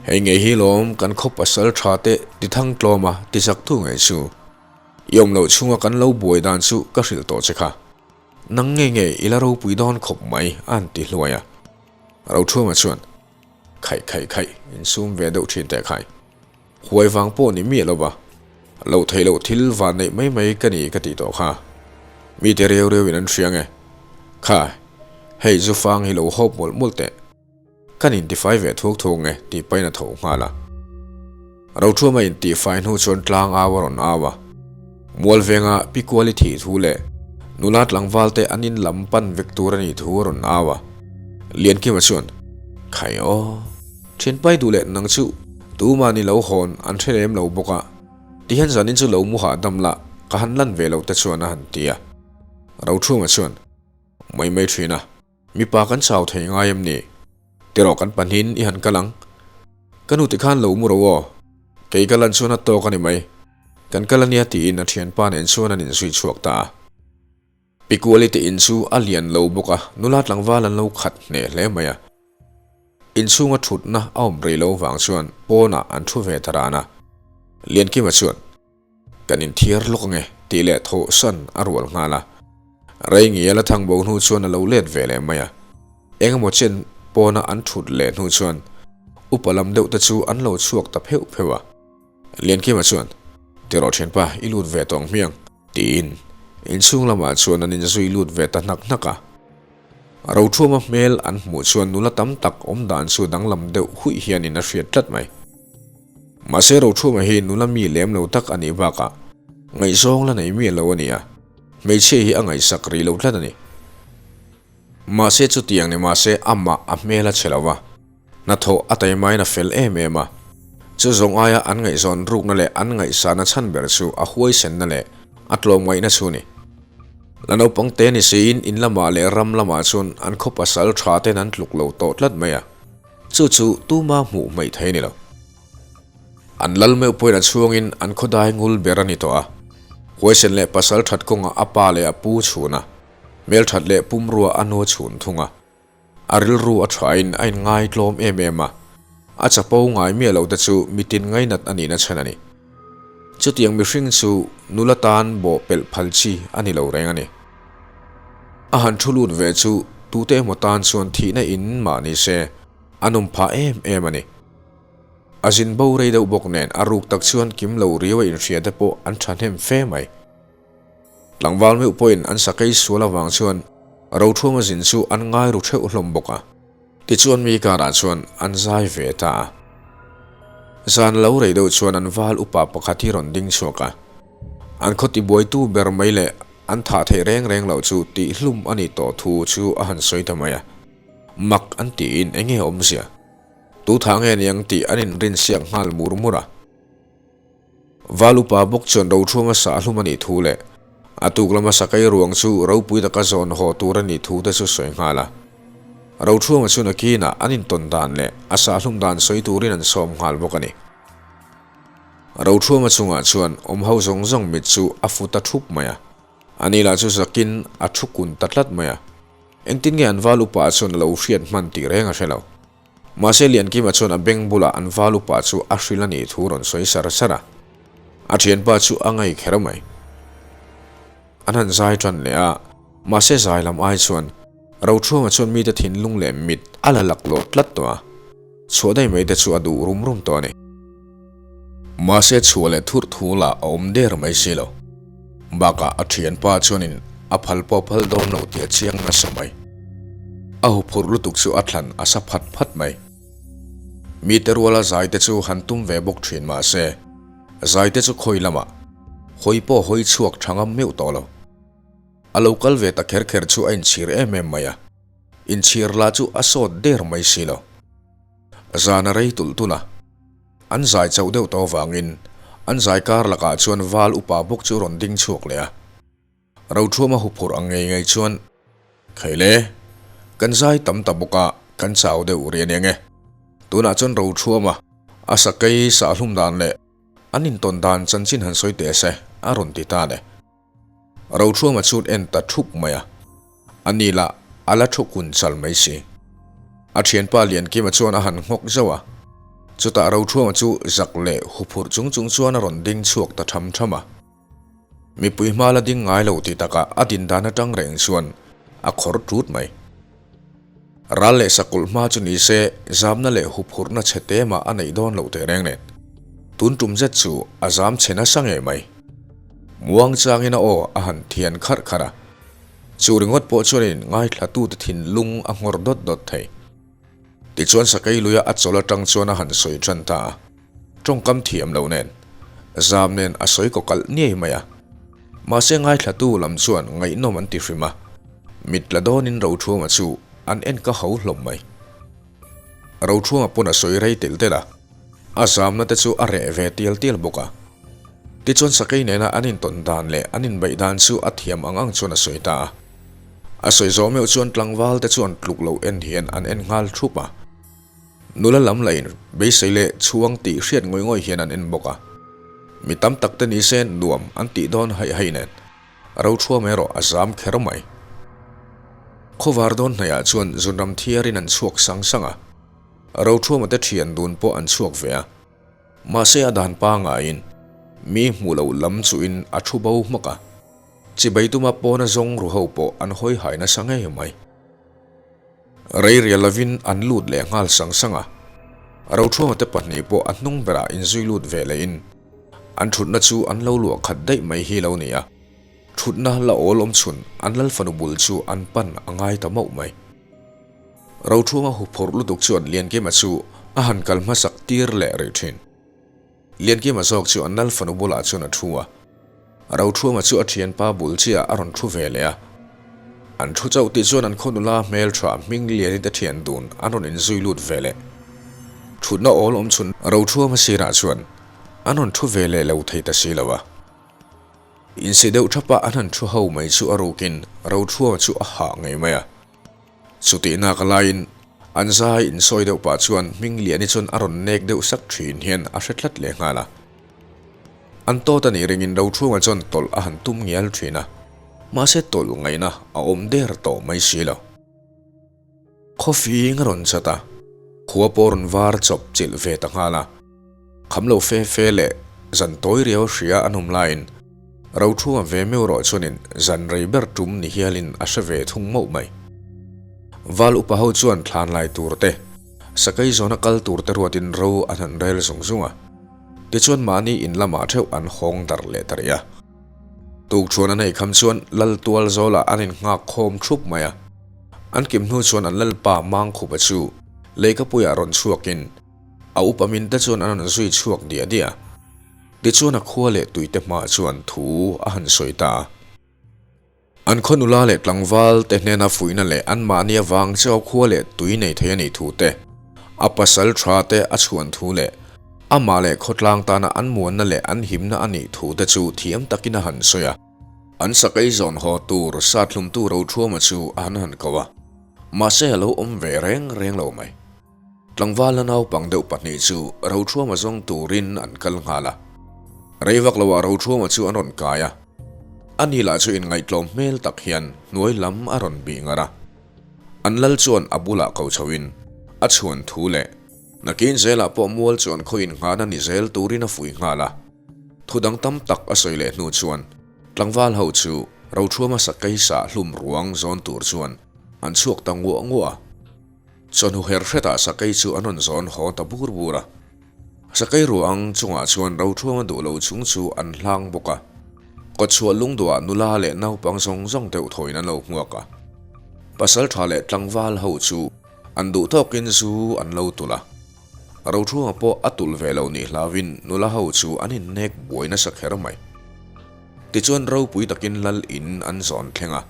hei ngei hi lawm kan khaw pasal tha te ti thang tlawm a ti chak tu ngei chu. I awm loh chhunga kan lo buai dan chu ka hrilh tawh che kha. Nang nge nge i la ropui dawn khawp mai a han ti hluai a. Rothuama chuan, Khaih khaih khaih, insum ve deuh thin teh khai. Huai vang pawh ni miah lova, loh theih loh thil van neih mai mai ka ni ka tih tawh kha. Mite reu reu in an hria nge. Kha, hei zu fang hi lo hawp mawlh mawlh teh. Kan intifai ve thuak thuak nge tih pahin a tho nghal a. Rothuama intihfai hnu chuan tlang au a rawn au a. Mual venga Pi Kuali thih thu leh nula tlangval te an in lam pan vek tur a nih thu a rawn au a. Liankima chuan, Khai aw, thianpai duh leh nang chu tumah ni lo hawn an hre lem lo bawk a, tihian zanin chu lo mu hahdam la ka han lan ve lo te chuan a han ti a. Rothuama chuan, Mai mai thin a. Mipa kan chau thei ngai em ni? Tirawh kan pahnihin i han kal ang. Ka nu tikhan lo mu ro aw. Kei ka lan chuan a tawk a ni mai. Kan kal ania tiin a thianpa nen chuan an inzui chhuak ta a. Pikuali te in chu a lian lo bawk a, nula tlangval an lo khat hneh hle mai a. Inchhunga thutna a awm rei lo vang chuan pawnah an thu ve ta ran a. Liankima chuan. Kan inthiar lawk ange tih leh thawhsan a rual nghal a. Rei ngial a thang bo hnu chuan a lo let ve leh mai a. Engemaw chen pawna an thut leh hnu chuan upa lam deuh te chu an lo chhuak ta pheuh pheuh a. Liankima chuan, Tirawh thianpa, i lut ve tawh ang hmiang. Tiin inchhung lamah chuan an inzui lut ve ta hnak hnak a. Rothuama hmel an hmuh chuan nula tam tak awm dan chu danglam deuh huih hianin a hriat tlat mai. Mahse Rothuama hi nula mi lem lo tak a nih bakah ngaihzawng la nei miah lo a ni a, hmeichhia hi a ngaihsak rih lo tlat a ni. Mahse chutiang ni mahse amah a hmel a chhe lo va, hnathawh a taimain a fel em em a. Chu zawng aia an ngaihzawn rukna leh an ngaihsahna chhan ber chu a huaisenna leh a tlawmngaihna chu a ni. La naupang te ni siin in lamah leh ram lamah chuan an khaw pasal tha ten an tluk lo tawh tlat mai a. Chu chu tuma hmuh hmaih thei a ni lo. An lal meuh pawhin a chhuangin an khawdai ngul ber a ni tawh a. Huaisen leh pasal that kawngah a pa leh a pu chhun a, hmelthat leh pumrua a nu a chhun thung a. A rilru a thain a inngai tlawm em em a, a chapo ngai miah lo te chu mitin ngainat a nihna chhan a ni. Chutiang mihring chu nula tan bawh pelh phal chi a ni lo reng a ni. A han thu lut ve chu tute emaw tan chuan thihna in mah ni se a nawm phah em em a ni. A zin bo rei deuh bawk nen a ruk tak chuan kim lo riau a inhria te pawh an thahnem fe mai. Tlangval meuh pawhin an sakei sual avang chuan Rothuama zin chu an ngai ru theuh hlawm bawk a. Tichuan mi karah chuan an zai ve ta a. Zan lo rei deuh chuan an val upa pakhat hi rawn ding chhuak a. An khaw tibuaitu ber mai leh an thah theih reng reng loh chu tihhlum a nih tawh thu chu a han sawi ta mai a. Mak an tiin eng nge awmzia? Tu thah nge niang tih an inrinsiak nghal mur mur a. Val upa bawk chuan Rothuama sahhlum a nih thu leh a tuk lama sakei ruang chu ropui taka zawn haw tur a nih thu te chu sawi nghal a. Rothuama chu nakinah an intawn dan leh a sahhlum dan sawi turin an sawm nghal bawk a ni. Rothuama chungah chuan awm ho zawng zawng mit chu a fu ta thup mai a. Ani lah chu zakin a thu kun ta tlat mai a. Engtin nge an val upa chuan a lo hriat hman tih reng a hre lo. Mahse Liankima chuan a beng bulah an val upa chu a hrilh a nih thu rawn sawi sar sar a. A thianpa chu a ngaih kher mai. An han zai tan leh a, mahse zai lam ai chuan Rothuanga chuan mite thinlung leh mit a la laklawh tlat tawh a, chhuah daih mai te chu a duh rum rum tawh a ni. Mahse chhuah leh thurh thu lah a awm der mai si lo. Bakah a thianpa chuanin a phal pawh phal dawn lo tih a chiang nasa mai. A huphurh lutuk chu a thlan a sa phat phat mai. Mite ruala zai te chu han tum ve bawk thin mahse, zai te chu khawi lamah hawi pawh hawi chhuak tha ngam meuh tawh lo. A lo kal ve ta kher kher chu a inchhir em em mai a, inchhir lah chu a sawt der mai si lo. Zan a rei tulh tulh a, an zai chauh deuh tawh avangin an zai kar lakah chuan val upa bawk chu rawn ding chhuak leh a. Rothuama huphurh ang ngei ngei chuan, Khaile, kan zai tam ta bawk a, kan chau deuh ri a nia nge. Tunah chuan Rothuama, a sakei sahhlum dan leh an intawn dan chanchin han sawi teh se, a rawn ti ta le. Rothuama chu en ta thup mai a, a ni lah a la thu kun chal mai si. A thianpa Liankima chuan a han nghawk zauh a, chutah Rothuama chu zak leh huphurh chung chung chuan a rawn ding chhuak ta tham tham a. Mipui hma la ding ngai lo ti takah a din dan atang reng chuan a khawr tut mai. Ral leh sakulh hma chu ni se zamna leh huphurhna chhe te mah a neih dawn loh teh reng nen. Tun tum zet chu a zam chhe nasa ngei mai. Muang changin a aw a han thian kharh kharh a. Chu ringawt pawh chuanin ngaithlatute thinlung a nghawr dawt dawt thei. Tichuan sakei luia a chawl atang chuan a han sawi tan ta a. Tawngkam thiam lo nen, zam nen a sawi kaw kalh niai mai a. Mahse ngaithlatu lam chuan ngaihnawm an ti hrim a, mit la dawnin Rothuama chu an en ka ho hlawm mai. Rothuama pawn a sawi rei telh telh a, a zamna te chu a reh ve tial tial bawk a. Tichuan sakei nena an intawn dan leh an inbeih dan chu a thiam ang ang chuan a sawi ta a. A sawi zawh meuh chuan tlangval te chuan tluk lo en hian an en nghal thup a. Nula lam lahin beisei leh chhuang tih hriat ngawih ngawih hian an en bawk a. Mi tam tak te ni se nuam an tih dawn haih haih nen Rothuam erawh a zam kher mai. Khawvar dawn hnaihah chuan zunram thiarin an chhuak sang sang a. Rothuama te thian dun pawh an chhuak ve a. Mahse a dan pangaiin mi hmuh loh lam chuhin a thu bo hmak a. Chibai tuma pawna zawng ru ho pawh an hawi hai nasa ngei mai. Rei rial lovin an lut leh nghal sang sang a. Rothuama te pahnih pawh a hnung berah inzui lut ve lehin an thutna chu an lo luah khat daih mai hi lo ni a. Thutna la awl awm chhun an lal fanu bul chu an pan a ngai ta mauh mai. Rothuama huphurh lutuk chuan Liankima chu a han kal hmasak tir leh rih thin. Liankima zawk chu an lal fanu bulah chuan a thu a. Rothuama chu a thianpa bul chiah a rawn thu ve leh a. An thu chauh tih chuan an khaw nula hmeltha hming Liani te thian dun an rawn inzui lut ve leh. Thutna awl awm chhun Rothuama sirah chuan an rawn thu ve leh lo thei ta si lo a. Insi deuh thapa an han thu ho mai chu a rukin Rothuama chu a hah ngei mai a. Chutihnak laiin an zai insawi deuh pah chuan Hmingliani chuan a rawn nek deuh sak thin hian a hre tlat leh nghal a. An tawt a nih ringin Rochhunga chuan tawlh a han tum ngial thin a, mahse tawlh ngaihna a awm der tawh mai si lo. Khawfing a rawn chat a, khua pawh rawn var chawp chilh ve ta nghal a. Kham lo fe fe leh zan tawi riau hria an awm laiin Rothunga ve meuh rawh chuanin zan rei ber tum ni hialin a hre ve thung mauh mai. Val upa ho chuan thlan lai tur te, sakei zawna kal tur te ruatin ro an han rel zung zung a. Tichuan mahni in lamah theuh an hawng darh leh ta rih a. Tukṭhuan an ei kham chuan Lal tual zawlah an innghak khawm thup mai a. An kim hnu chuan an Lalpa Mangkhupa chu leikapuiah rawn chhuakin, A upa min te chuan an rawn zui chhuak diah diah a. Tichuan a khua leh tuite hmaah chuan thu a han sawi ta a. An khaw nula leh tlangval te hnena fuihna leh anmahni avang chauh khua leh tui nei thei a nih thu te, a pasal tha te a chhuan thu leh amah leh khawtlang tana an muanna leh an himna a nih thu te chu thiam takin a han sawi a. An sakei zawn haw tur sathlumtu Rothuama chu a han han ko a. Mahse a lo awm ve reng reng lo mai. Tlangvala naupang deuh pahnih chu Rothuama zawng turin an kal nghal a. Rei vak loah Rothuama chu an rawn kai a. Ani lah chu inngaihtlawm hmel tak hian hnuai lam a rawn bih ngar a. An lal chuan a bulah ko chhoin a chhuan thu leh nakin zelah pawh mual chuan khaw innghahna ni zel turin a fuih nghal a. Thu dang tam tak a sawi leh hnu chuan tlangval ho chu Rothuama sakei sah hlum ruang zawn tur chuan an chhuak ta nguah nguah a. Chawhnu her hretah sakei chu an rawn zawn haw ta bur bur a. Sakei ruang chungah chuan Rothuanga duh lo chung chu an hlang bawk a. Kawtchhuah lungduah nula leh naupang zawng zawng deuh thawiin an lo hmuak a. Pasal tha leh tlangval ho chu an duh tawkin zu an lo tulh a. Rothuanga pawh a tulh ve lo nih hlauin nula ho chu an innek buai nasa kher mai. Tichuan ropui takin lal in an zawn thleng a.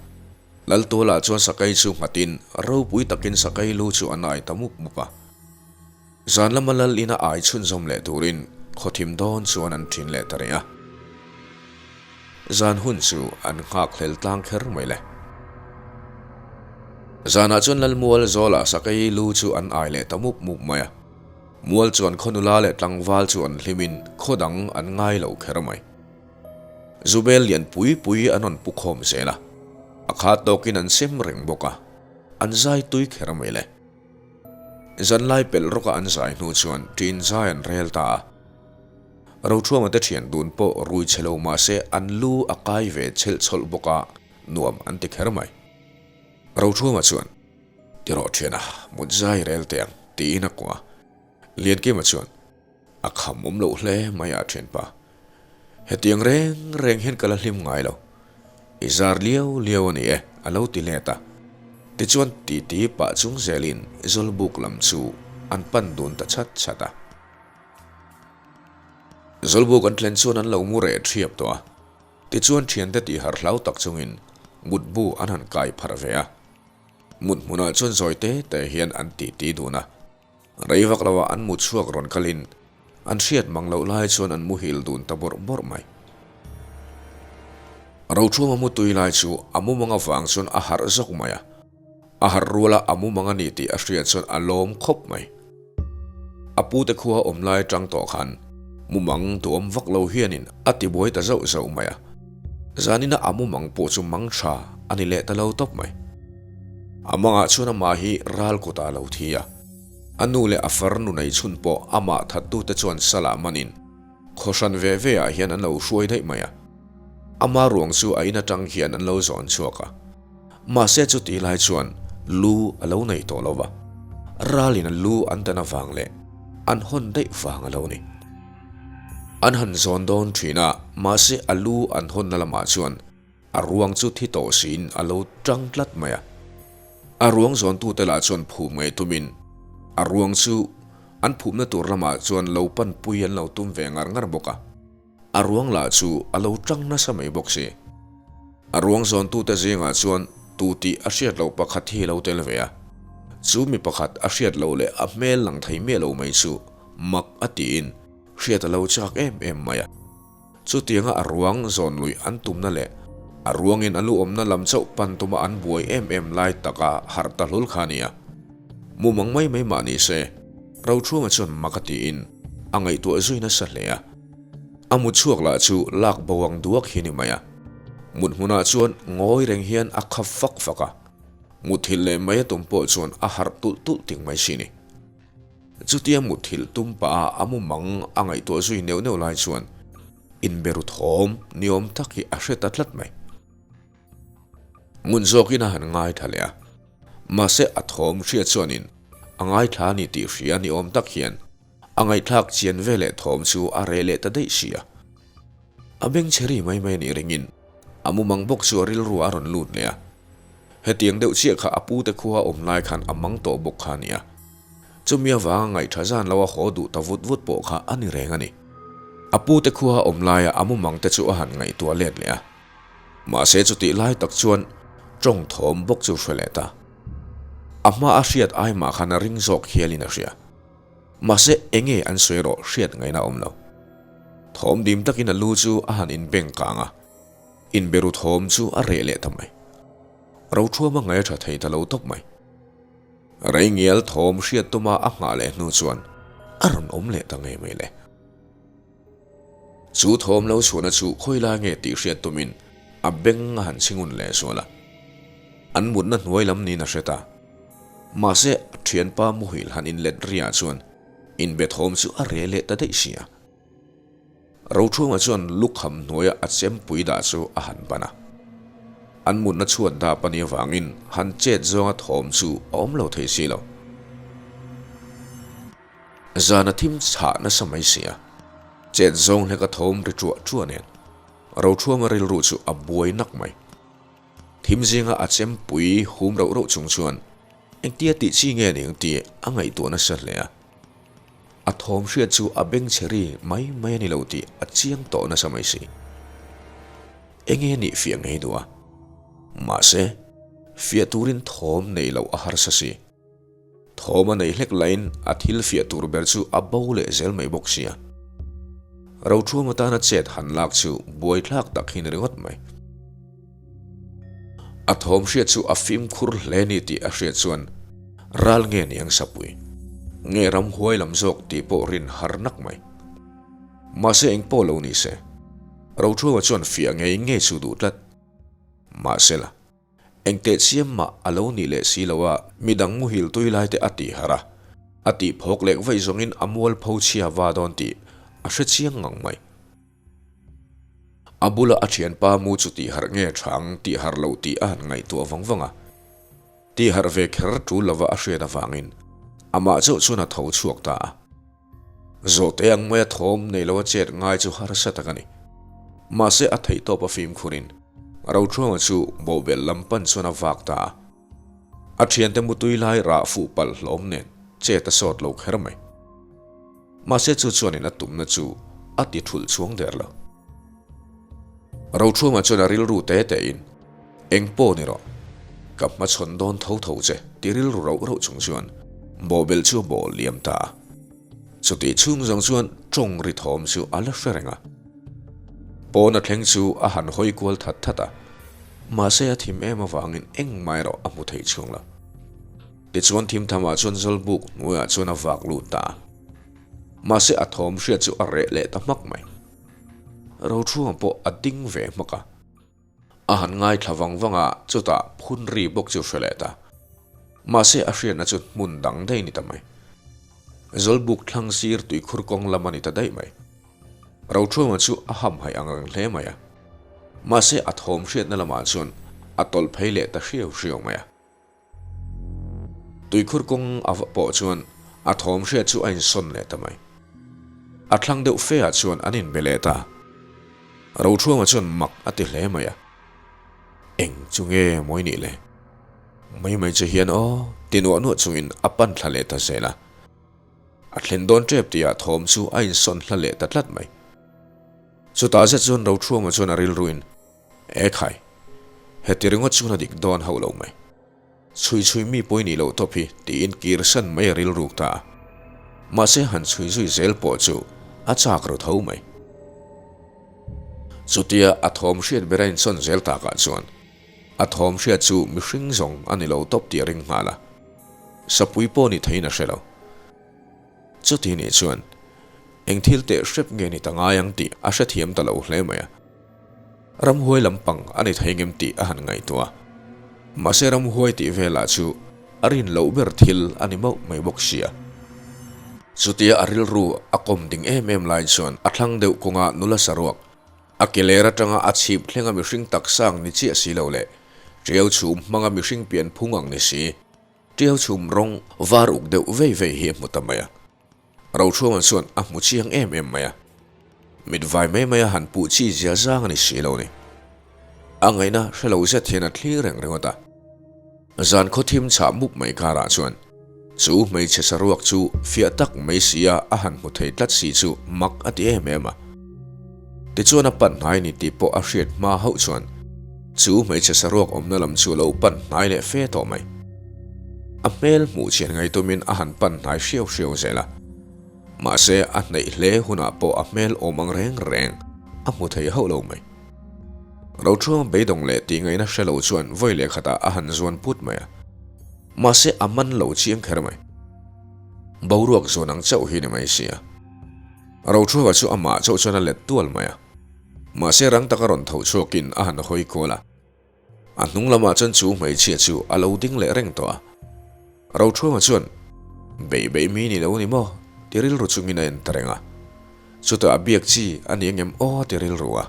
Laltuala chuan sakei chu nghatin ropui takin sakei lu chu an ai ta mup mup a. Zan lama lal ina ai chhunzawm leh turin khawthim dawn chuan an thin leh ta rih a. Zan hun chu an nghak hlel tlang kher mai le. Zanah chuan Lalmual zawlah sakei lu chu an ai leh ta mup mup mai a. Mual chuan khaw nula leh tlangval chu an hlimin khaw dang an ngai lo kher mai. Zubel lian pui pui an rawn pu khawm zel a, a khat tawkin an sem reng bawk a, an zai tui kher mai le. Zanlai pelh rawka an zai hnu chuan ṭin zai an rel ta a. Rothuama te ṭhian dun pawh rui chhe lo mah se an lu a kai ve chhelh chhawlh bawk a, nuam an ti kher mai. Rothuama chuan, Ti rawh ṭhiana, mut zai rel teh ang, tiin a kuah a. Liankima chuan, A kham awm loh hle mai a thianpa. Hetiang reng reng hian ka la hlim ngai lo. I zar liau liau a ni e, a lo ti let a. Tichuan titi pah chung zelin Zawlbuk lam chu an pan dun ta chat chat a. Zawlbuk an thlen chuan an lo mu reh thiap tawh a. Tichuan thiante tih harh hlau tak chungin mutbu an han kai pharh ve a. Mut hmunah chuan zawi te te hian an titi dun a. Rei vak lo ah an mu chhuak rawn kalin an hriat mang loh lai chuan an muhil dun ta bawrh bawrh mai. Rothuma mutui lai chu a mumang avang chuan a harh zawk mai a. A harh ruala a mumang a ni tih a hriat chuan a lawm khawp mai. A pute khua awm lai atang tawh khan mumang duhawm vak lo hianin a ti buai ta zauh zauh mai a. Zanina a mumang pawh chu mang tha a ni leh ta lo tawp mai. A mangah chuan amah hi ral kutah a lo thi a. A nu leh a farnu nei chhun pawh amah thattute chuan salah manin khaw hran ve ve ah hian an lo hruai daih mai a. Ama ruang chu a in atang hian an lo zawn chhuak a. Mahse chuti lai chuan lu a lo nei tawh lo va, ralin a lu an dan avang leh an hawn daih vang a lo ni. An han zawn dawn thin a, mahse a lu an hawnna lamah chuan A ruang chu thi tawh siin a lo tang tlat mai a. A ruang zawntute lah chuan phum ngei tumin a ruang chu an phumna tur lamah chuan lo panpui an lo tum ve ngar ngar bawk a. A ruang lah chu a lo tang nasa mai bawk si. A ruang zawntute zingah chuan tu tih a hriat loh pakhat hi a lo tel ve a. Chu mi pakhat a hriat loh leh a hmel lang thei miah lo mai chu mak a tiin hriat a lo chak em em mai a. Chutianga a ruang zawn luih an tumna leh a ruangin a lu awmna lam chauh pan tuma an buai em em lai taka harh ta hlul kha a ni a. Mumang mai mai mah ni se, Rochhunga chuan mak a tiin a ngaihtuah zui nasa hle a. A mut chhuak lah chu lak bo ang duak hi a ni mai a. Mut hmunah chuan ngawi reng hian a khap fak fak a. Muthilh leh mai a tum pawh chuan a harh tulh tulh ting mai si ni. Chutia muthilh tum pah a a mumang a ngaihtuah zui neuh neuh lai chuan inberu thawm ni awm tak hi a hre ta tlat mai. Ngun zawkin a han ngaithla leh a, mahse a thawm hriat chuanin a ngaithla a ni tih hria ni awm tak hian a ngaihthlak chian veleh thawm chu a reh leh ta daih si a. A bengchhe ri mai mai a nih ringin a mumang bawk chu a rilru a rawn lut leh a. Hetiang deuh chiah kha a pute khua awm lai khan a mang tawh bawk kha a ni a. Chumi avanga ngaihṭha zan lo a haw duh ta vut vut pawh kha a ni reng a ni. A pute khua awm laia a mumang te chu a han ngaihtuah let leh a. Mahse chutih lai tak chuan ṭawng thawm bawk chu hre leh ta. A hma a hriat ai mah khan a ring zawk hialin a hria. Mahse enge an sawi erawh hriat ngaihna a awm lo. Thawm dim takin a lu chu a han inbeng kang a. Inberu thawm chu a reh leh ta mai. Roṭhuama ngaih a ṭha thei ta lo tawp mai. Reingial thawm hriat tuma a nghah leh hnu chuan a rawn awm leh ta ngei mai le. Chu thawm lo chhuahna chu khawi lai nge tih hriat tumin a beng a han chhingun leh zual a. An mutna hnuai lam niin a hre ta. Mahse, a thianpa muhil han inlet riah chuan inbe thawm chu a reh leh ta daih si a. Rochhunga chuan lukham hnuaia a chempui dah chu a han ban a. An mutna chhuat dap a nih avangin han chet zawnga thawm chu a awm lo thei si lo. Zana thim chhah nasa mai si a, chet zawng hleka thawm ri ṭuah ṭuah nen Rochhunga rilru chu a buai nak mai. Thim zinga a chempui hum rauh rauh chung chuan engtia tih chi nge ning tih a ngaihtuah nasa hle a. A thawm hriat chu a bengchhe ri mai mai a ni lo tih a chiang tawh nasa mai si. Enge nih fiah ngei duh a? Mahse, fiah turin thawm nei loh a harsa si. Thawm a nei hlek lain a thil fiah tur ber chu a bo leh zel mai bawk sia. Rothruam atana chet han lak chu buaithlak tak hi ni ringawt mai. A thawm hriat chu a fimkhur hle ni tih a hriat chuan ral nge ni ang sapui, nge ramhuai lam zawk tih pawh rin har nak mai. Mahse eng pawh lo ni se, Rothruama chuan fiah ngei ngei chu duh tlat. Mahse la, eng teh chiam mah a lo nih leh si lo a, midang muhil tui lai te a tih har a, a tih phawk lek vaih zawngin a mualpho chhia va dawn tih a hre chiang ngang mai. A bula a thianpa mu chu tih harh nge thang tih harh loh tih a han ngaihtuah vang vang a. Tih harh ve kher tul lova a hriat avangin amah chauh chuan a tho chhuak ta a. Zawhte ang maia thawm nei loa chet ngai chu harsa tak a ni. Mahse a theihtawp a fimkhurin Rothruanga chu bawhbel lam pan chuan a vak ta a. A thiante mutui lai rah fuh palh hlawm nen chet a sawt lo kher mai. Mahse chu chuanin a tumna chu a ti thulh chhuang der lo. Rochhunga chuan a rilru te tein, Eng pawh ni rawh, ka hmachhawn dawn tho tho che ti rilru rauh rauh chung chuan bawhbel chu a bawh liam ta a. Chutih chhung zawng chuan tawng ri thawm chu a la hre reng a. Pawn a thleng chu a han hawi kual that that a, mahse a thim em avangin engmah erawh a hmu thei chhung lo. Tichuan thim thamah chuan Zawlbuk hnuaiah chuan a vak lut ta a, mahse a thawm hriat chu a reh leh ta hmak mai. Rochhunga pawh a ding ve hmak a. A han ngaithla vang vang a, chutah phun ri bawk chu hre leh ta. Mahse a hriatna chu hmun dang daih ni ta mai. Zawlbuk thlang sir tuikhur kawng lam a ni ta daih mai. Rochhunga chu a hamhaih ang reng hle mai a. Mahse a thawm hriatna lamah chuan a tawlh phei leh ta hriau hriau mai a. Tuikhur kawng a va pawh chuan a thawm hriat chu a insawn leh ta mai. A thlang deuh fe ah chuan an inbe leh ta. Rochhuanga chuan mak a ti hle mai a. Eng chu nge mawi nih le? Mai mai che hian aw ti nuah nuah chungin a pan thla leh ta zel a. A thlen dawn tep tihah thawm chu a insawn hla leh ta tlat mai. Chutah zet chuan Rochhuanga chuan a rilruin E khai, heti ringawt chuan a dik dawn hauh lo mai. Chhui chhui mi pawi nih loh tawp hi tiin kir san mai a rilruk ta a. Mahse han chhui zui zel pawh chu a chak ru tho mai. Chutia a thawm hriat ber a insawn zel takah chuan a thawm hriat chu mihring zawng a ni lo tawp tih a ring nghal a. Sapui pawh ni theiin a hre lo. Chuti nih chuan eng thil teh hrep nge ni ta ngai ang tih a hrethiam ta lo hle mai a. Ramhuai lampang a ni thei ngem tih a han ngaihtuah a. Mahse ramhuai tih velah chu a rin loh ber thil a ni mauh mai bawk sia. Chutia a rilru a kawm ding em em lai chuan a thlang deuh kawnga nula saruak, a ke ler atanga a chhip thlenga mihring taksa ang ni chiah si lo leh tiau chhum hmanga mihring pian phung ang ni si, tiau chhum rawng var uk deuh vei vei hi a hmu ta mai a. Rochhuama chuan a hmu chiang em em mai a, mit vai mai mai a han puh chi zia zang a ni si lo ni. A ngaihna hre lo zet hian a thlir reng ringawt a. Zan khaw thim chhah mup mai karah chuan chu hmeichhe saruak chu fiah tak mai si a a han hmu thei tlat si chu mak a ti em em a. Tichuan a pan hnai ni tih pawh a hriat hma hauh chuan chu hmeichhe saruak awmna lam chu a lo pan hnai leh fe tawh mai. A hmel hmuh chian ngaihtumin a han pan hnai hriau hriau zel a. Mahse, a hnaih hle hunah pawh a hmel awm ang reng reng a hmu thei hauh lo mai. Rochhuang beidawng leh tih ngaihna hre lo chuan vawi leh khatah a han zuan put mai a. Mahse, a man lo chiang kher mai. Boruak zuan ang chauh hi ni mai sia. Rochhuanga chu amah chauh chuan a let tual mai a. Mahse, rang taka rawn tho chhuakin a han hawi kual a. A hnung lamah chuan chu hmeichhia chu a lo ding leh reng tawh a. Rochhuanga chuan, Bei bei mi ni lo ni maw? ti rilru chungin a en ta reng a. Chutah a biak chi a ni engem aw ti rilru a.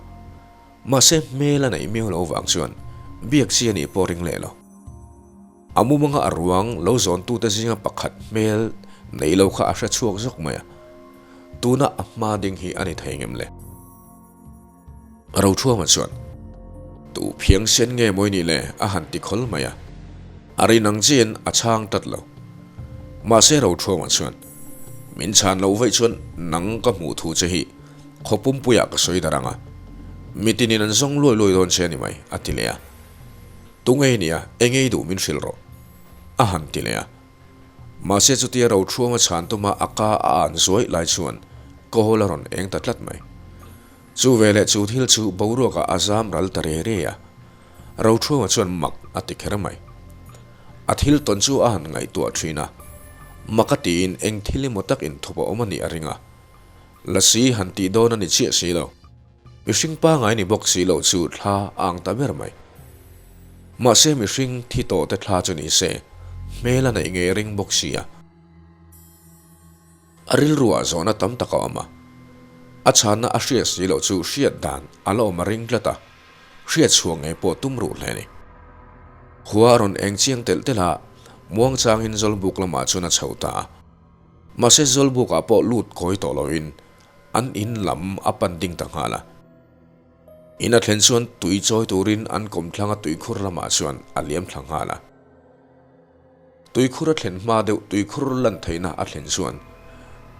Mahse hmel a neih miau lo vang chuan biak chi a nih pawh ring leh lo. A mumanga a ruang lo zawntute zinga pakhat hmel nei lo kha a hre chhuak zawk mai a. Tuna a hma ding hi a ni thei ngem le? Rochhuama chuan, Tu phiang sen nge mawi nih le? a han ti khawl mai a. A rin ang chiin a chhang tlat lo. Mahse Rochhuama chuan, Min chhan loh vaih chuan nang ka hmuh thu che hi khaw pumpuiah ka sawi dar ang a, mitinin an zawng luai luai dawn che a ni mai, a ti leh a. Tu ngei nia, engei duh min hrilh rawh, a han ti leh a. Mahse chutia Rochhuama chhan tuma a ka a an zuaih lai chuan kawl a rawn eng ta tlat mai. Chu veleh chu thil chu boruakah a zam ral ta re re a, Rochhuama chuan mak a ti kher mai. A thil tawn chu a han ngaihtuah thin a, mak a tiin eng thil emaw tak inthup a awm a nih a ring a. Lasi han tih dawn a ni chiah si lo. Mihring pangai ni bawk si lo chu thla a ang ta ber mai. Mahse mihring thi tawh te thla chu ni se, hmel a neih ngei ring bawk si a. A rilruah zawhna tam tak a awm a, a chhanna a hriat si loh chu hriat dan a la awm a ring tlat a, hriat chhuah ngei pawh tum ruh hle a ni. Khua a rawn eng chiang telh telh a, muangchangin Zawlbuk lamah chuan a chho ta a. Mahse Zawlbukah pawh lut kawi tawh loin an in lam a pan ding ta nghal a. In a thlen chuan tui chawi turin an kawmthlanga tuikhur lamah chuan a liam thla nghal a. Tuikhur a thlen hma deuh tuikhur lan theihna a thlen chuan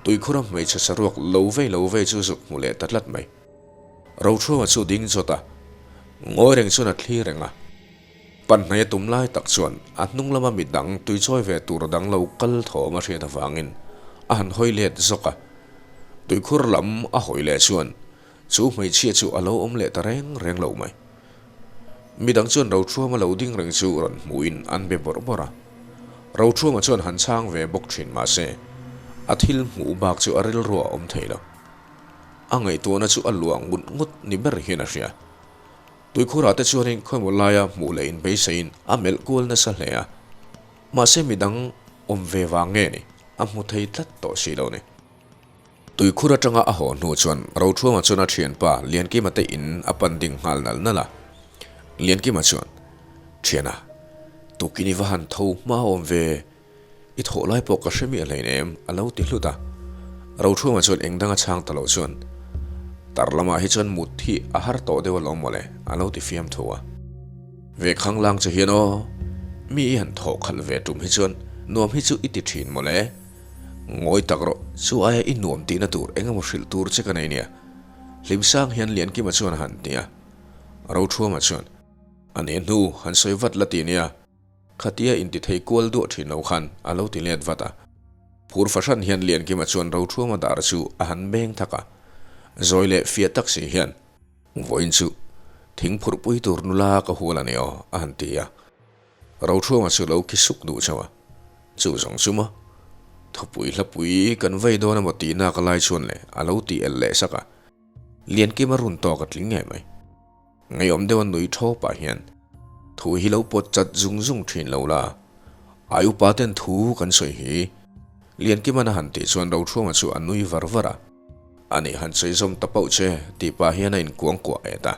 tuikhura hmeichhe saruak lo vei lo vei chu zuk hmu leh ta tlat mai. Rochhuanga chu ding chawt a, ngawi reng chuan a thli reng a. Panhnai a tum lai tak chuan a hnung lama mi dang tuichawi ve tur dang lo kal thawm a hriat avangin a han hawi let zawk a. Tuikhur lam a hawi leh chuan. Chu hmeichhia chu a lo awm leh ta reng reng lo mai. Midang chuan Rothuama lo ding reng chu rawn hmuhin an be bawrh bawrh a. Rothuama chuan han chhang ve bawk thin mahse, a thil hmuh bak chu a rilru a awm thei lo. A ngaihtuahna chu a luah ngut ngut ni ber hian a hria. Tuikhurah te chuanin khawimaw laia hmuh leh inbeisaiin a melh kual nasa hle a. Mahse midang awm ve vang nge ni, a hmu thei tlat tawh si lo ni. Tuikhur atanga a haw hnu chuan Rothuama chuan a thianpa Liankima te in a pan ding nghal nalh nalh a. Liankima chuan, Thiana, tukin i va han tho hma awm ve, i thawh lai pawh ka hre miah hlein em? a lo ti hlut a. Rothuama chuan eng danga chhang ta lo chuan, Tar lamah hi chuan mut hi a har tawh deuh alawm mawle, a lo ti fiam tho a. Ve khanglang che hian aw, mi i han thawh khalh ve tum hi chuan nuam hi chu i ti thin mawle. Ngawi tak rawh, chu aia i nuam tihna tur eng emaw hrilh tur che ka nei nia. Hlimsang hian Liankima chuan a han ti a. Rothuama chuan, A ne hnu, han sawi vat la ti nia. Khatia inti thei kual duah thin lo khan a lo ti let vat a. Phur fahran hian Liankima chuan Rothuama dar chu a han beng thak a. Zawi leh fiah tak si hian, Vawiin chu thing phurhpui tur nula ka hual a ni aw, a han ti a. Rothuama chu lo khi suk duh chauh a, Chu zawng chu maw? Thupui hlapui kan vei dawn emaw tihna ka lai chuan le a lo ti el leh sak a, Liankima run tawk a tling ngei mai. Ngeiawm deuha nui thaw pah hian thu hi lo pawt chat zung zung thin lo la, ai upa ten thu kan sawi hi. Liankima'n a han tih chuan Rothuama chu a nui var var a, Ani han sawi zawm ta pauh che tih pah hian a inkuangkuah et a.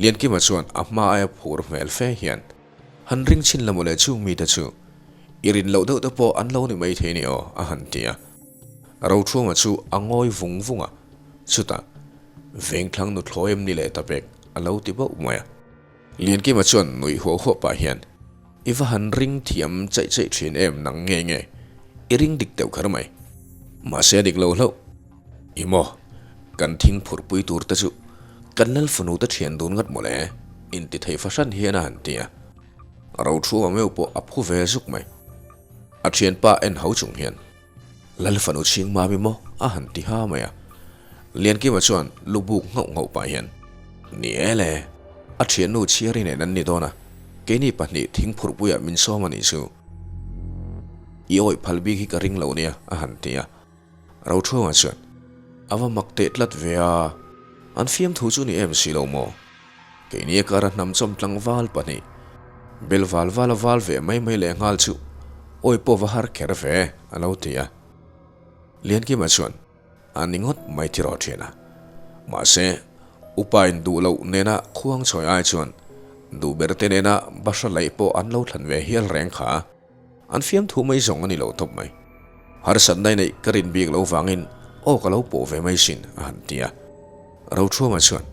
Liankima chuan a hma aia phur hmel fe hian, Han ring chhin la mawle chung mite chu, i rin loh deuh te pawh an lo ni mai thei ni aw, a han ti a. Rothuama chu a ngawi vung vung a, chutah, Vengthlang nuthlawi em ni leh ta pek, a lo ti bauh mai a. Liankima chuan nuih huah huah pah hian, I va han ring thiam chaih chaih thin em nang nge nge, i ring dik deuh kher mai. Mahse a dik lo hlauh. I maw, kan thing phurhpui tur te chu kan lal fanu te thian dun ngat mawle, inti thei fahran hian a han ti a. Rothuama meuh pawh a phu ve zuk mai. A thianpa en ho chung hian. Lal fanu chhing mami maw a han ti ha mai a. Liankima chuan lu buk nghauh nghauh pah hian, Ni e le, a thiannu chhiari nen an ni dawn a, keini pahnih thingphurhpuiah min sawm a nih chu. I awih phal bik hi ka ring lo nia, a han ti a. Rothuanga chuan, A va mak teh tlat ve a, an fiamthu chu ni em si lo maw? Keini a kara hnam chawm tlangval pahnih, bel val vala val ve mai mai leh nghal chu awi pawh va har kher ve, a lo ti a. Liankima chuan a ni ngawt mai thi rawh thin a. Mahse, upa in duh loh nena khuang chawi ai chuan duh ber te nena bahra laih pawh an lo thlan ve hial reng kha. An fiamthu mai zawng a ni lo tawp mai. Harsatna i neih ka rin bik lo vangin aw ka lo pawh ve mai sin a han ti a. Rothuama chuan,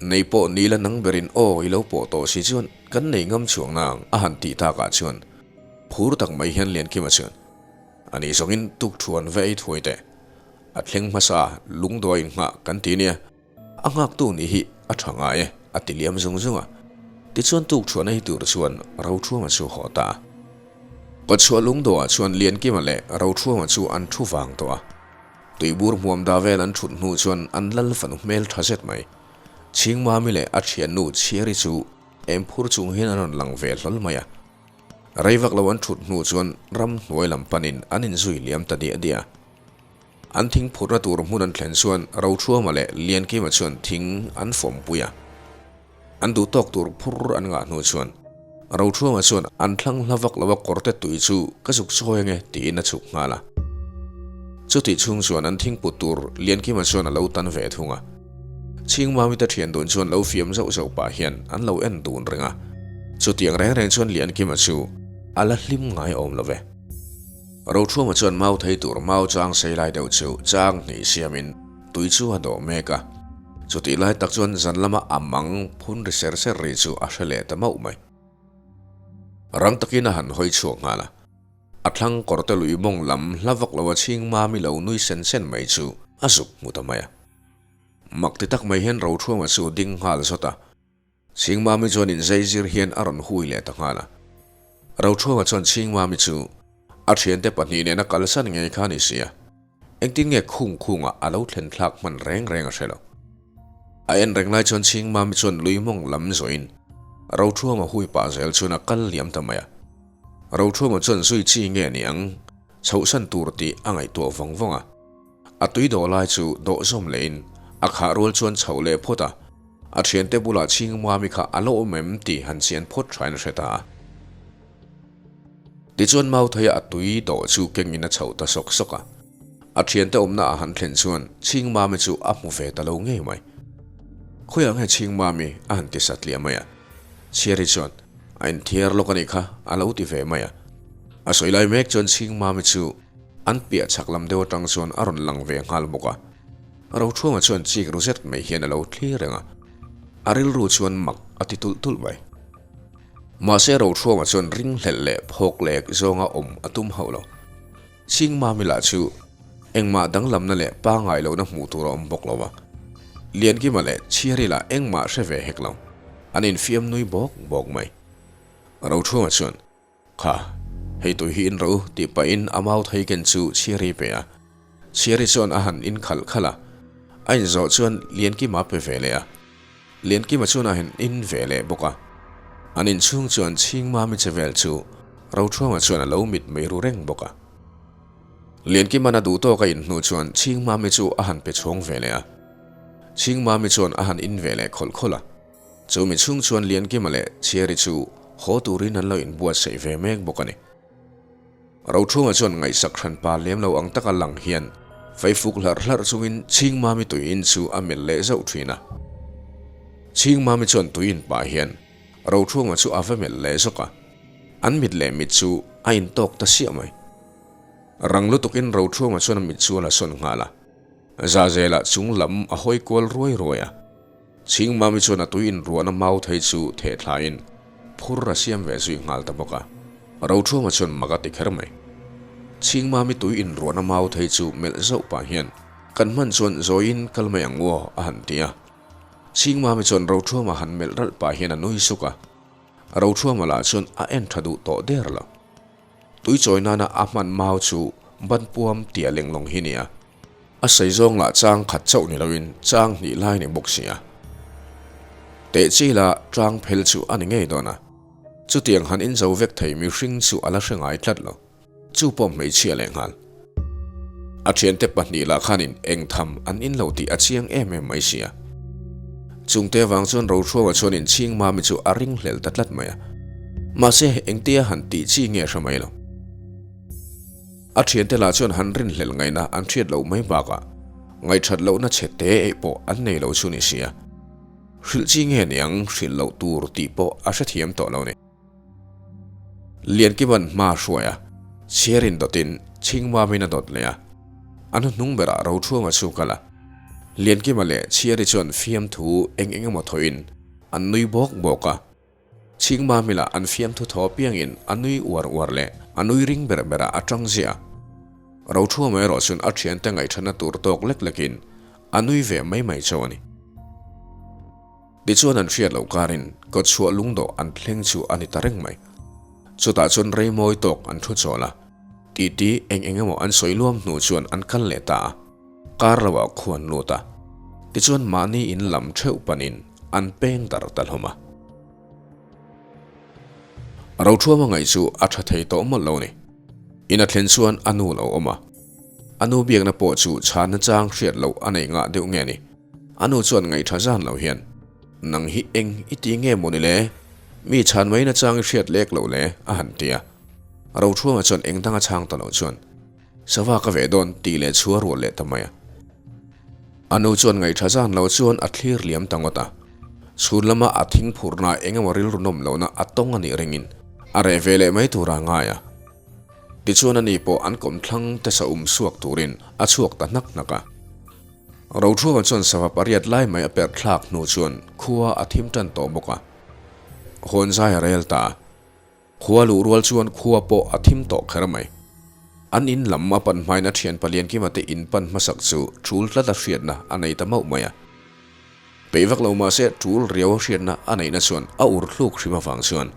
Nei pawh ni la nang berin aw i lo pawh tawh si chuan kan nei ngam chuang nang a han tih takah chuan phur tak mai hian Liankima chuan, A nih zawngin tukthuan ve ei thuai teh. A thleng hmasa lungduai inghah kan ti nia. A nghaktu nih hi a tha ngai e, a ti liam zung zung a. Tichuan tukchhuahna hi tur chuan Rothuama chu haw ta a. Kawchhuah lungdawhah chuan Liankima leh Rothuama chu an thu vang tawh a. Tuibur hmuam da vel an thut hnu chuan an lal fanu hmel tha zet mai. Chhingmami leh a thiannu Chhiari chu em phur chung hian an rawn lang ve hlawl mai a. Rei vak lo an thut hnu chuan ramhnuai lam panin an inzui liam ta diah diah a. An thing phurhna tur hmun an thlen chuan Rothuama leh Liankima chuan thing an fawmpui a. An duh tawk tur phur an ngah hnu chuan Rothuama chuan an thlang hla vak lo a kawrte tui chu ka zuk chawi ange tiin a chhuk nghal a. Chutih chhung chuan an thing put tur Liankima chuan a lo tan ve thung a. Chhingmami te thian dun chuan lo fiam zauh zauh pah hian an lo en dun reng a. Chutiang reng reng chuan Liankima chu a la hlim ngai awm lo ve. Rothuama chuan mau thei tur mau chang sei lai deuh chu chang hnih siamin tui chu a dawh mek a. Chutih lai tak chuan zan lama a mang phun ri ser ser ri chu a hre leh ta mauh mai. Rang takin a han hawi chhuak nghal a. A thlang kawrte lui mawng lam hla vak lo a chhing mami lo nui sen sen mai chu a zuk hmu ta mai a. Mak ti tak mai hian Rothuama chu ding nghal zawt a. Chhingmami chuan inzei zir hian a rawn hui leh ta nghal a. Rothuama chuan Chhingmami chu a thiante pahnih nena kalsan ngei kha a ni si a, engtin nge khung khungah a lo thlen thlak hman reng reng a hre lo. A en reng lai chuan Chhingmami chuan lui mawng lam zawhin Rothuama hui pah zel chuan a kal liam ta mai a. Rothuama chuan zui chi nge ni ang, chhohsan tur tih a ngaihtuah vawng vawng a. A tui dawh lai chu dawh zawm lehin a khah rual chuan chhoh leh phawt a, a thiante bulah Chhingmami kha a la awm em tih han chian phawt thain a hre ta a. Tichuan Mauthei-a a tui dawh chu kengin a chhoh ta sawk sawk a. A thiante awmna ah han thlen chuan Chhingmami chu a hmu ve ta lo ngei mai. Khawiah nge Chhingmami a han ti satliah mai a? Chhiari chuan, A inthiar lawk a nih kha, a lo ti ve mai a. A sawi lai mek chuan Chhingmami chu an piah chhak lam deuh atang chuan a rawn lang ve nghal bawk a. Rothuama chuan chik ru zet mai hian a lo thlir reng a. A rilru chuan mak a ti tulh tulh mai. Mahse Rothuama chuan ringhlelh leh phawk lek zawnga awm a tum hauh lo. Chhingmami lah chu engmah danglamna leh pangngai lohna hmuh tur a awm bawk lo a. Liankima leh Chhiari lah engmah hre ve hek lo. An infiam nui bawk bawk mai. Rothuama chuan, Kha, hei tui hi in ro tih pahin a mau thei ken chu Chhiari pe a. Chhiari chuan a han in khalh khalh a. A inzawh chuan Liankima pe ve leh a. Liankima chuan a han in ve leh bawk a. An inchhung chuan Chhingmami che vel chu Rothuama chuan a lo mit mei ru reng bawk a. Liankima'n a duh tawk a in hnu chuan Chhingmami chu a han pe chhawng ve leh a. Chhingmami chuan a han in ve leh khawlh khawlh a. Chu mi chhung chuan Liankima leh Chhiari chu haw turin an lo inbuatsaih ve mek bawk a ni. Rothunga chuan ngaihsak hran pa lem lo ang taka lang hian feifuk hlarh hlarh chungin Chhingmami tui in chu a melh leh zauh thin a. Chhingmami chuan tui in pah hian Rothunga chu a va melh leh zawk a, an mit leh mit chu a intawk ta siah mai. Rang lutukin Rothunga chuan a mit chu a la sawn nghal a, Zahzelah chung lam a hawi kual ruai ruai a. Chhingmami chuan a tui inruahna mau thei chu theh thlain phur a siam ve zui nghal ta bawk a. Rothuama chuan mak a ti kher mai. Chhingmami tui inruahna mau thei chu melh zauh pah hian, Kan hman chuan zawiin kal mai ang aw, a han ti a. Chhingmami chuan Rothuama han melh ralh pah hian a nui suk a. Rothuama lah chuan a en tha duh tawh der lo. Tui chawi nana a hman mau chu banpuam tia lenglawng hi nia. A sei zawng lah chang khat chauh ni loin chang hnih lai ni bawk si a. Teh chi la tang phel chu a ni ngei dawn a. Chutiang han inzo vek thei mihring chu a la hre ngai tlat lo. Chu pawh hmeichhia leh nghal. A thiante pahnih lah khanin eng tham an in lo tih a chiang em em mai si a. Chungte vang chuan Rohruanga chuan inchhing mami chu a ringhlel ta tlat mai a. Mahse engtia han tih chi nge hre mai lo. A thiante lah chuan han rinhlel ngaihna an hriat loh mai bakah ngaihthat lohna chhe te eih pawh an nei lo chu ni sia. Hrilh chi nge niang hrilh loh tur tih pawh a hrethiam tawh lo ni. Liankima'n hma a hruai a, chhiarin dawtin Chhingmamin a dawt leh a. A hnuhnung berah Rothuanga chu kal a. Liankima leh Chhiari chuan fiamthu eng eng emaw thawhin an nui bawk bawk a. Chhingmami lah an fiamthu thaw apiangin a nui uar uar leh a nui ring ber berah a tang ziah a. Rothuama erawh chuan a thiante ngaihthana tur tawk lek lekin a nui ve mai mai chauh a ni. Tichuan an hriat loh karin kawtchhuah lungdawh an thleng chu a ni ta reng mai. Chutah chuan rei mawi tawk an thu chawl a, titi eng eng emaw an sawi luam hnu chuan an kal leh ta a, kar loah khu an lut a. Tichuan mahni in lam theuh panin an peng dar ta hlawm a. Rothuama ngaih chu a tha thei tawh mawlh lo ni. In a thlen chuan a nu lo awm a. A nu biakna pawh chu chhanna chang hriat loh a nei ngah deuh nge ni. A nu chuan ngaihṭha zan lo hian, Nang hi eng i ti nge maw ni le? Mi chhan mai na chang i hriat lek loh le? a han ti a. Rothuama chuan eng danga chhang ta lo chuan, Sava ka veh dawn tih leh chu a rual leh ta mai a. A nu chuan ngaihṭha zan lo chuan a thlir liam ta ngawt a. Chhun lama a thing phurhna eng emaw rilru nawm lohna a tawng a nih ringin a reh ve leh mai tura a ngai a. Tichuan ani pawh an kawmthlang te sa um suak turin a chhuak ta hnak hnak a. Rothuama chuan sava pariat lai mai a perh thlak hnu chuan khua a thim tan tawh bawk a. Hawn zai a rel ta a. Khua luh rual chuan khua pawh a thim tawh kher mai. An in lam a pan hmain a thian Paliankima te in pan hmasak chu tul tlat a hriatna a nei ta mauh mai a. Peih vak lo mahse tul riau a hriatna a neihna chuan a ur thluk hrim avang chuan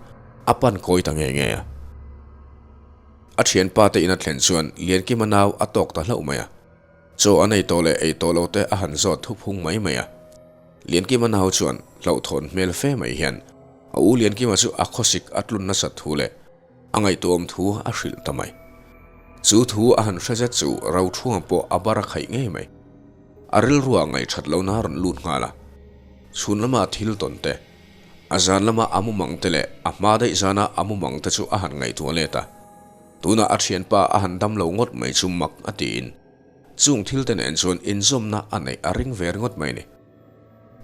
a pan kawi ta nge nge a. A thianpa te in a thlen chuan Liankima nau a tawk ta hlauh mai a. Chaw an ei tawh leh ei tawh lo te a han zawt thup hung mai mai a. Liankima nau chuan hlauhthawn hmel fe mai hian a u Liankima chu a khawsik a tlun nasat thu leh a ngaihtuahawm thu a hrilh ta mai. Chu thu a han hre zet chu Rothuama pawh a bar a khaih ngei mai. A rilruah ngaihthat lohna a rawn lut nghal a. Chhun lama thil tawn te, a zan lama a mumang te leh a hma daih zana a mumang te chu a han ngaihtuah let a. Tunah a thianpa a han dam lo ngawt mai chu mak a tiin chung thil te nen chuan inzawmna a neih a ring ve ringawt mai ni.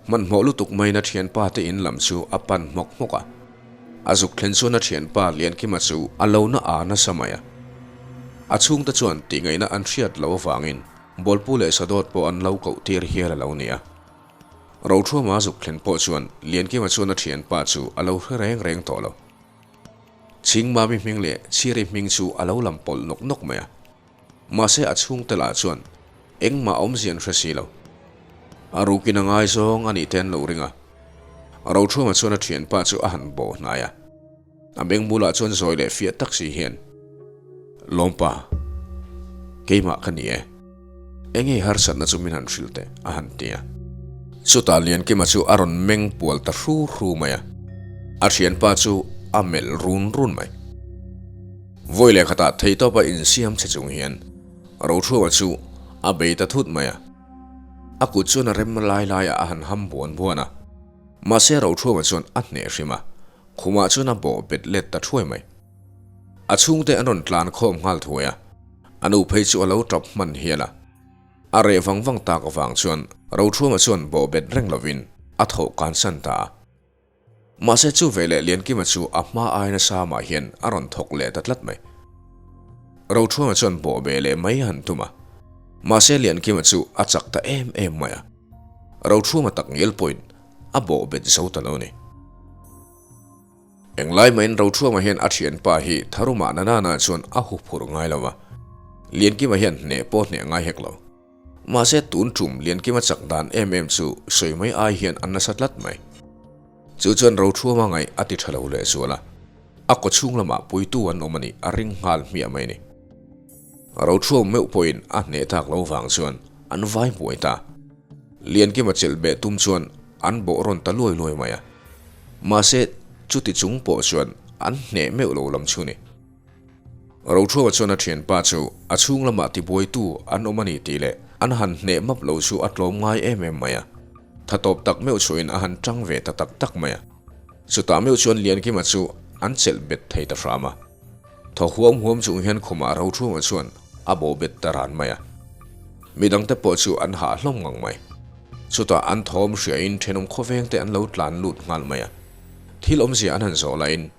Hmanhmawh lutuk maiin a thianpa te in lam chu a pan hmawk hmawk a. A zuk thlen chuan a thianpa Liankima chu a lo na a nasa mai a. A chhungte chuan tihngaihna an hriat loh avangin Bawlpu leh Sadawt pawh an lo koh tir hial a lo ni a. Rothuama a zuk thlen pawh chuan Liankima chuan a thianpa chu a lo hre reng reng tawh lo. Chhingmami hming leh Chhiri hming chu a lo lam pawlh nawk nawk mai a. Mahse a chhungte lah chuan engmah awmzia an hre si lo. A rukin a ngaizawng a nih te an lo ring a. Rothuama chuan a thianpa chu a han bawh hnai a. A beng bulah chuan zawi leh fiah tak si hian, Lawmpa, keimah ka ni e. Enge harsatna chu min han hrilh teh, a han ti a. Chutah Liankima chu a rawn meng pual ta hru hru mai a, a thianpa chu a melh run run mai. Vawi leh khatah theihtawpa insiam che chung hian Rothuama chu a bei ta thut mai a. A kut chuan a rem lai laiah a han ham buan buan a. Mahse Rothuama chuan a hneh hrim a, khumah chuan a bawh bet let ta thuai mai. A chhungte an rawn tlan khawm nghal thuai a, a nu phei chu a lo tap hman hial a. A reh vang vang tak avang chuan Rothuama chuan bawh bet reng lovin a thawh kansan ta a. Mahse chu veleh Liankima chu a hma ai nasa mah hian a rawn thawk leh ta tlat mai. Rothuama chuan bawh beh leh mai han tum a, mahse Liankima chu a chak ta em em mai a. Rothuama tak ngial pawhin a bawh bet zo ta lo ni. Englai mahin Rothuama hian a thianpa hi Tharuma Nanana chuan a huphurh ngai lo va, Liankima hian hneh pawh hneh ngai hek lo. Mahse tun tum Liankima chak dan em em chu sawi mai ai hian an nasa tlat mai. Chu chuan Rothuama ngaih a ti tha lo leh zual a, a kaw chhung lamah puitu an awm a nih a ring nghal hmiah mai ni. Rothuam meuh pawhin a hneh tak lo vang chuan an vai buai ta. Liankima chelh beh tum chuan an bawh rawn ta luai luai mai a. Mahse chuti chung pawh chuan an hneh meuh lo lam chu ni. Rothuama chuan a thianpa chu a chhung lamah tibuaitu an awm a ni tih leh an han hneh map lo chu a tlawm ngai em em mai a. Tha tawp tak meuh chuin a han tang ve ta tak tak mai a. Chutah meuh chuan Liankima chu an chelh bet thei ta hram a. Thaw huam huam chung hian khumah Rothuama chuan a bawh bet ta ran mai a. Midangte pawh chu an hah hlawm ngang mai. Chutah an thawm hriain thenawm khawvengte an lo tlan lut nghal mai a. Thil awmzia an han zawh lahin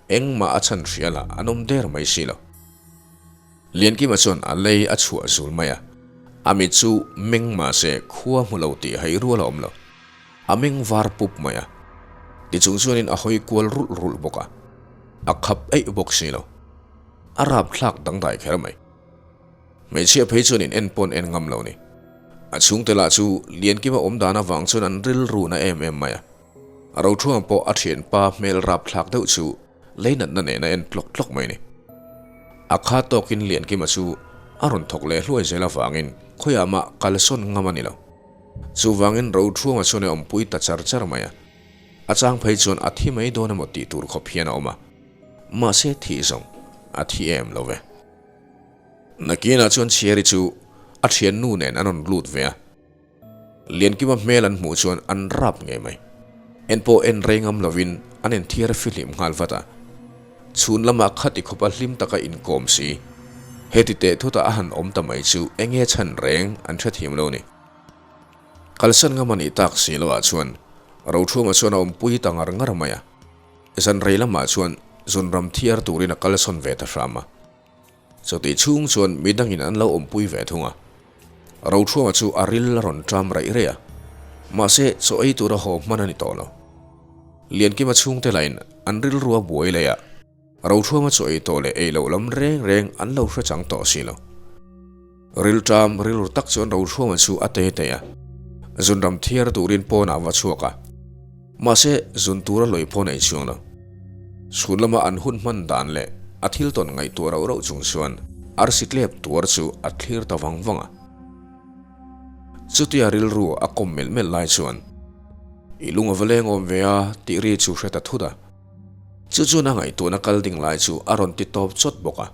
Engmah a chhan hria lah an awm der mai si lo. Liankima chuan a lei a chhuah zul mai a, a mit chu meng mahse khua hmu lo tih hai rual a awm lo. A meng var pup mai a, tichung chuanin a hawi kual rulh rulh bawk a, a khap eih bawk si lo. A rapthlak dangdai kher mai. Hmeichhia phei chuan in en pawn en ngam lo ni. A chhungte lah chu Liankima awm dan avang chuan an rilru na em em mai a. A rothuang pawh a thianpa hmel rapthlak deuh chu leinatna nen a en tlawk tlawk mai ni. A kha tawkin Liankima chu a rawn thawk leh hluai zel avangin khawiah mah kalsawn ngam a ni lo. Chuvangin Rothuanga chuan a awmpui ta char char mai a. A chang phei chuan a thi mai dawn emaw tih tur khawp hian a awm a. Mahse thih zawng a thi em lo ve. Nakinah chuan Chhiari chu a thiannu nen an rawn lut ve a. Liankima hmel an hmuh chuan an rap ngei mai. En pawh en rei ngam lovin an inthiar fihlim nghal vat a. Chhun lamah khati khawpa hlim taka inkawm si. Heti teh thutah a han awm ta mai chu enge chhan reng an hrethiam lo ni. Kalsan ngam a nih tak si loah chuan Rothuama chuan a awmpui ta ngar ngar mai a. Zan rei lamah chuan zunram thiar turin a kalsawn ve ta hram a. Chutih chhung chuan midangin an lo awmpui ve thung a. Rothuama chu a ril a rawn ṭam raih raih a, mahse chaw ei tura haw hman a ni tawh lo. Liankima chhungte lahin an rilru a buai leh a, Rothuama chaw ei tawh leh ei loh lam reng reng an lo hre chang tawh si lo. Ril ṭam rilru tak chuan Rothuama chu a te te a, zunram thiar turin pawnah a va chhuak a, mahse zun tura lawi pawh nei chuang lo. Chhun lama an hun hman dan leh a thil tawn ngaihtuah rauh rauh chung chuan arsi tlep tuar chu a thlir ta vang vang a. Chutia rilru a kawm melh melh lai chuan. I lung a va leng awm ve a tih ri chu hre ta thut a. Chu chuan a ngaihtuahna kal ding lai chu a rawn ti tawp chawt bawk a.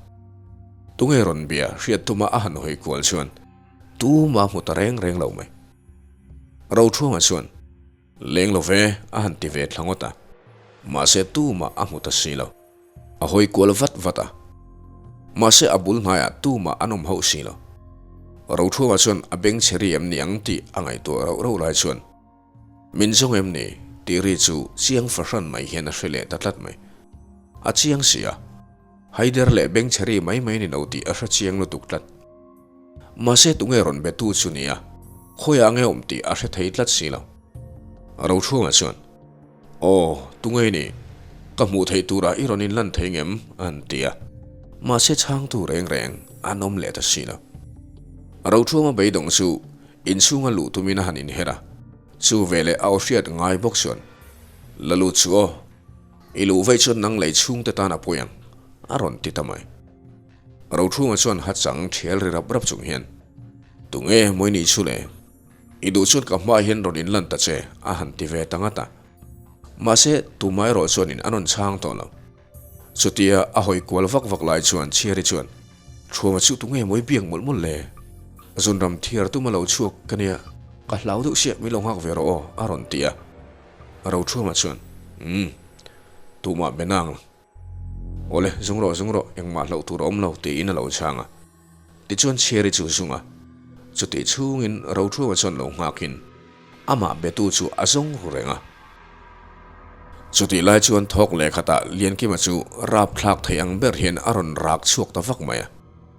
Tunge rawn bia hriat tuma a han hawi kual chuan tumah hmu ta reng reng lo mai. Roṭhuanga chuan Leng lo ve a han ti ve thla ngawt a. Mahse tumah a hmu ta si lo. A hawi kual vat vat a. Mahse a bul hnaiah tumah an awm hauh si lo. Roṭhuanga chuan a beng chhe ri em ni ang tih a ngaihtuah rauh rauh lai chuan Min zawng em ni? tih ri chu chiang fahran mai hian a hre leh ta tlat mai. A chiang si a. Haider leh bengchhe ri mai mai ni lo tih a hre chiang lutuk tlat. Mahse tunge rawn be tu chu nia, khawiah nge awm tih a hre thei tlat si lo. Rochhunga chuan, Aw, tunge i nih? Ka hmuh theih turah i rawn inlan thei ngem? a han ti a. Mahse chhangtu reng reng an awm leh ta si lo. Rochhunga beidawng chu Inchhunga luh tumin a han inher a, chu veleh a aw hriat ngai bawk chuan, La lut chu aw, i luh vaih chuan nang lei chhungte tan a pawi ang, a rawn ti ta mai. Rothunga chuan ha chang thial ri rap rap chung hian, Tunge mawi nih chu le? I duh chuan ka hmaah hian rawn inlan ta che, a han ti ve ta ngat a. Mahse, tumah erawh chuanin an rawn chhang tawh lo. Chutia a hawi kual vak vak lai chuan Chhiari chuan, Thuama chu tunge mawi biak mawlh mawlh le? Zunram thiar tuma lo chhuak ka nia, ka hlau deuh siah min lo nghak ve rawh aw, a rawn ti a. Rothuama chuan, Umm, tumah be nang. Awle, zung rawh, zung rawh, engmah hlauh tur a awm lo, tiin a lo chhang a. Tichuan Chhiari chu zung a, chutih chhungin Rothuama chuan lo nghakin amah betu chu a zawng ru reng a. Chutih lai chuan thawk leh khatah Liankima chu rapthlak thei ang ber hian a rawn rak chhuak ta vak mai a.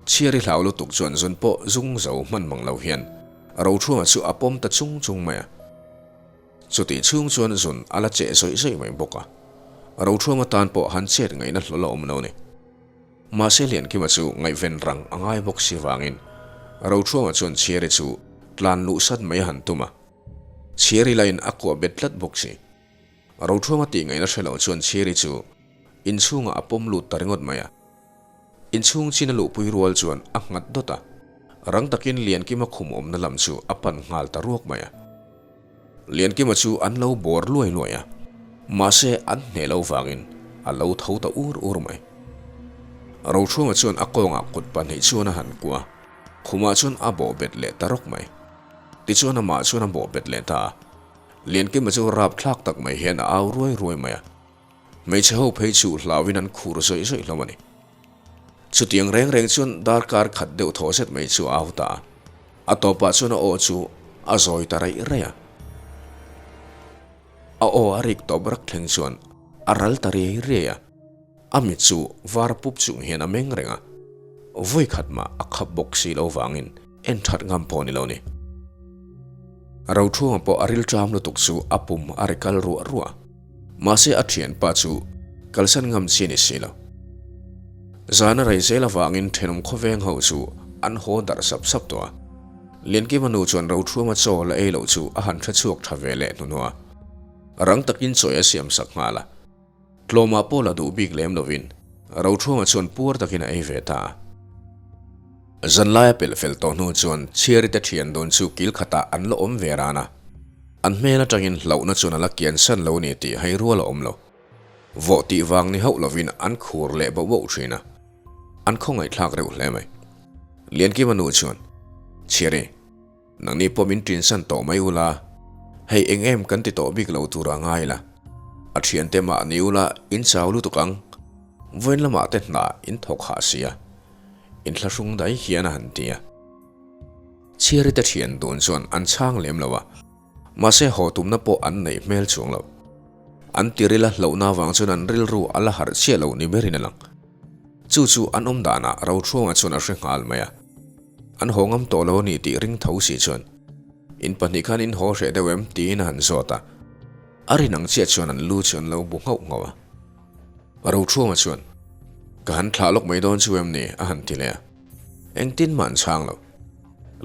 Chhiari hlau lutuk chuan zun pawh zung zo hman mang lo hian Rothruama chu a pawm ta chung chung mai a. Chutih chhung chuan zun a la cheh zawih zawih mai bawk a. Rothruama tan pawh han chet ngaihna hlawl a awm lo ni. Mahse Liankima chu ngaihven rang a ngai bawk si vangin Rothruama chuan Chhiari chu tlan luh sat mai a han tum a. Chhiari lain a kuah bet tlat bawk si. Rothruama tih ngaihna hre lo chuan Chhiari chu inchhungah a pawm lut ta ringawt mai a. Inchhung chin a luhpui rual chuan a nghat dawt a, rang takin Liankima khum awmna lam chu a pan nghal ta ruak mai a. Liankima chu an lo bawr luai luai a, mahse an hneh lo vangin a lo tho ta ur ur mai. Rothruama chuan a kawngah kut pahnih chuan a han kuah a, khumah chuan a bawh bet leh ta rawk mai. Tichuan amah chuan a bawh bet leh ta a, Liankima chu rapthlak tak mai hian a au ruai ruai mai a. Hmeichhe ho phei chu hlauin an khur zawih zawih hlawm a ni. Chutiang reng reng chuan darkar khat deuh thaw zet mai chu a au ta a. A tawpah chuan a aw chu a zawi ta raih raih a. A aw a rik tawp rak thleng chuan a ral ta riai riai a. A mit chu var pup chung hian a meng reng a. Vawi khat mah a khap bawk si lo vangin en that ngam pawh ni lo ni. Rothunga pawh a rilṭam lutuk chu a pum a ri kal ruah ruah a. Mahse a thianpa chu kalsan ngam chi a ni si lo. Zana rei zel avangin thenawm khawveng ho chu an haw darh sap sap tawh a. Liankima nu chuan Rothuama chaw la ei loh chu a han hre chhuak tha ve leh hnuhnawh a. Rang takin chawi a siam sak nghal a. Tlawmah pawh la duh bik lem lovin Rothuama chuan puar takin a ei ve ta a. Zanlaia pelh fel tawh hnu chuan Chhiarite thian dun chu kil khatah an la awm ve ran a. An hmel atangin hlauhna chuan a la kian san lo ni tih hai rual a awm lo. Vawh tih vang ni hauh lovin an khur leh bauh bauh thin a. An khawngaihthlak reuh hle mai. Liankima nu chuan, Chhiari, nangni pawh min ṭin san tawh mai ula, hei eng em kan ti tawh bik lo tur a ngai la. A thiante mah ni ula in chau lutuk ang. Vawiin lamah te hna in thawk hah sia. Inthlahrung dai hian a han ti a. Chhiari te thian dun chuan an chhang lem lo a, mahse haw tumna pawh an neih hmel chuang lo. An tiril a hlauhna avang chuan an rilru a la harh chiah lo ni berin a lang. Chu chu an awm danah Rothruanga chuan a hre nghal mai a. An haw ngam tawh lo a ni tih ring tho si chuan, In pahnih khan in haw hreh deuh em? tiin a han zawt a. A rin ang chiah chuan an lu chu an lo bu nghauh nghauh a. Rothruanga chuan, Ka han thlah lawk mai dawn chu em ni? a han ti leh a. Engtin mah an chhang lo.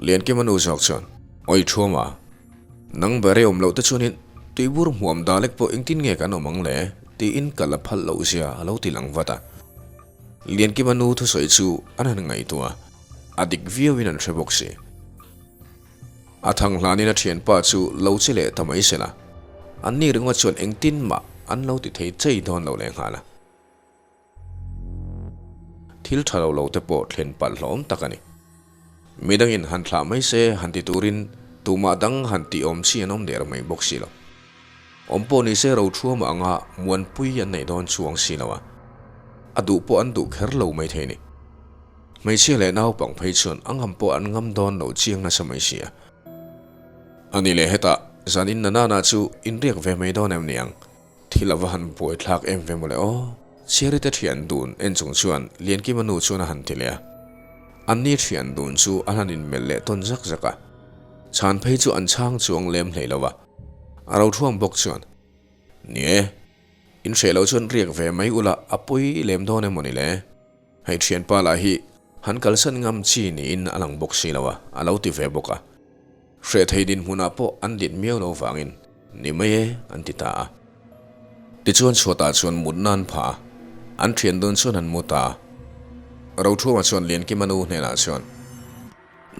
Liankima nu zawk chuan, Awi Thuama, nang ber i awm loh te chuanin tuibur hmuam dalek pawh engtin nge kan awm ang le? tiin ka la phal loh zia a lo ti lang vat a. Liankima nu thusawi chu an han ngaihtuah a, a dik viauin an hre bawk si. A thang hlanin a thianpa chu lo che leh ta mai se la. Anni ringawt chuan engtin mah an lo ti thei chei dawn lo lehnghal a. Thil tha lo lo te pawh thlen palh hlawm tak a ni. Midangin han thlah mai se han ti turin tumah dang han tih awm chi an awm der mai bawk si lo. Awm pawh ni se rothuama anga muanpui an nei dawn chuang si lo a, a duh pawh an duh kher lo mai thei a ni. Hmeichhia leh naupang phei chuan a ngam pawh an ngam dawn lo chiang nasa mai si a. A ni leh hetah zan in nanana chu inriak ve mai dawn em niang? Thil a va han buai thlak em ve mawle aw. Chhiari te thian dun en chung chuan Liankima nu chuan a han ti leh a. Anni thian dun chu an han inmelh leh tawn zak zak a. Chhan phei chu an chhang chuang lem hlei lo a. A rothuam bawk chuan, Ni e, in hreh loh chuan riak ve mai ula a pawi lem dawn em mawni le? Hei thianpa lah hi han kalsan ngam chi niin a lang bawk si lo a, a lo ti ve bawk a. Hreh thei dinhmunah pawh an din miau lo vangin ni mai e an ti ta a. Tichuan chhuatah chuan mutna an phah a, an thian dun chuan an mu ta a. Rothuama chuan Liankima nu hnenah chuan,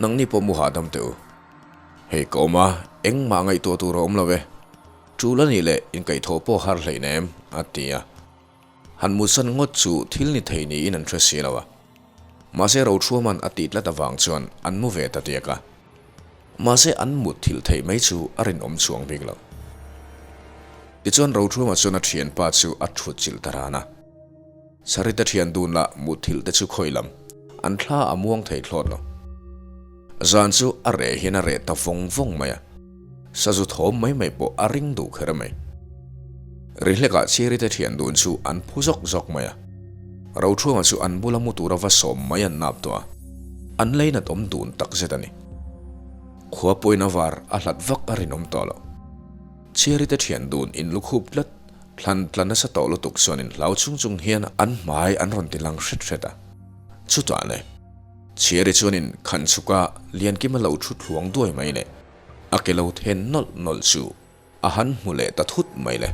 Nangni pawh mu hahdam teh u. Hei ka awm a, engmah ngaihtuah tur a awm lo e. Tul a nih leh inkaihthawh pawh har hleinem, a ti a. Han mutsan ngawt chu thil ni thei niin an hre si lo a. Mahse Rothuaman a tih tlat avang chuan an mu ve ta tiak a. Mahse an mut thilh theih mai chu a rinawm chuang bik lo. Tichuan Rothuama chuan a thianpa chu a thut chilh ta ran a. Sarita thian dun lah mut thilh te chu khawi lam an thla a muang thei thlawt lo. Zan chu a reh hian a reh ta vawng vawng mai a. Sazu thawm mai mai pawh a ring duh kher mai. Rihlekah Chirite thian dun chu an phu zawk zawk mai a. Rothuama chu an bula mu tura va sawm mai an nap tawh a, an leinat awm dun tak zet a ni. Khua pawhin a var a hlat vak a rinawm tawh lo. Chirite thian dun in lukhup tlat, thlan tla nasa tawh lutuk chuan in hlau chung chung hian an hmai an rawn ti lang hret hret a. Chutah le, Chiri chuanin khan chhuka Liankima lo thu thluang duai mai le, a ke lo then nawlh nawlh chu a han hmu leh ta thut mai le.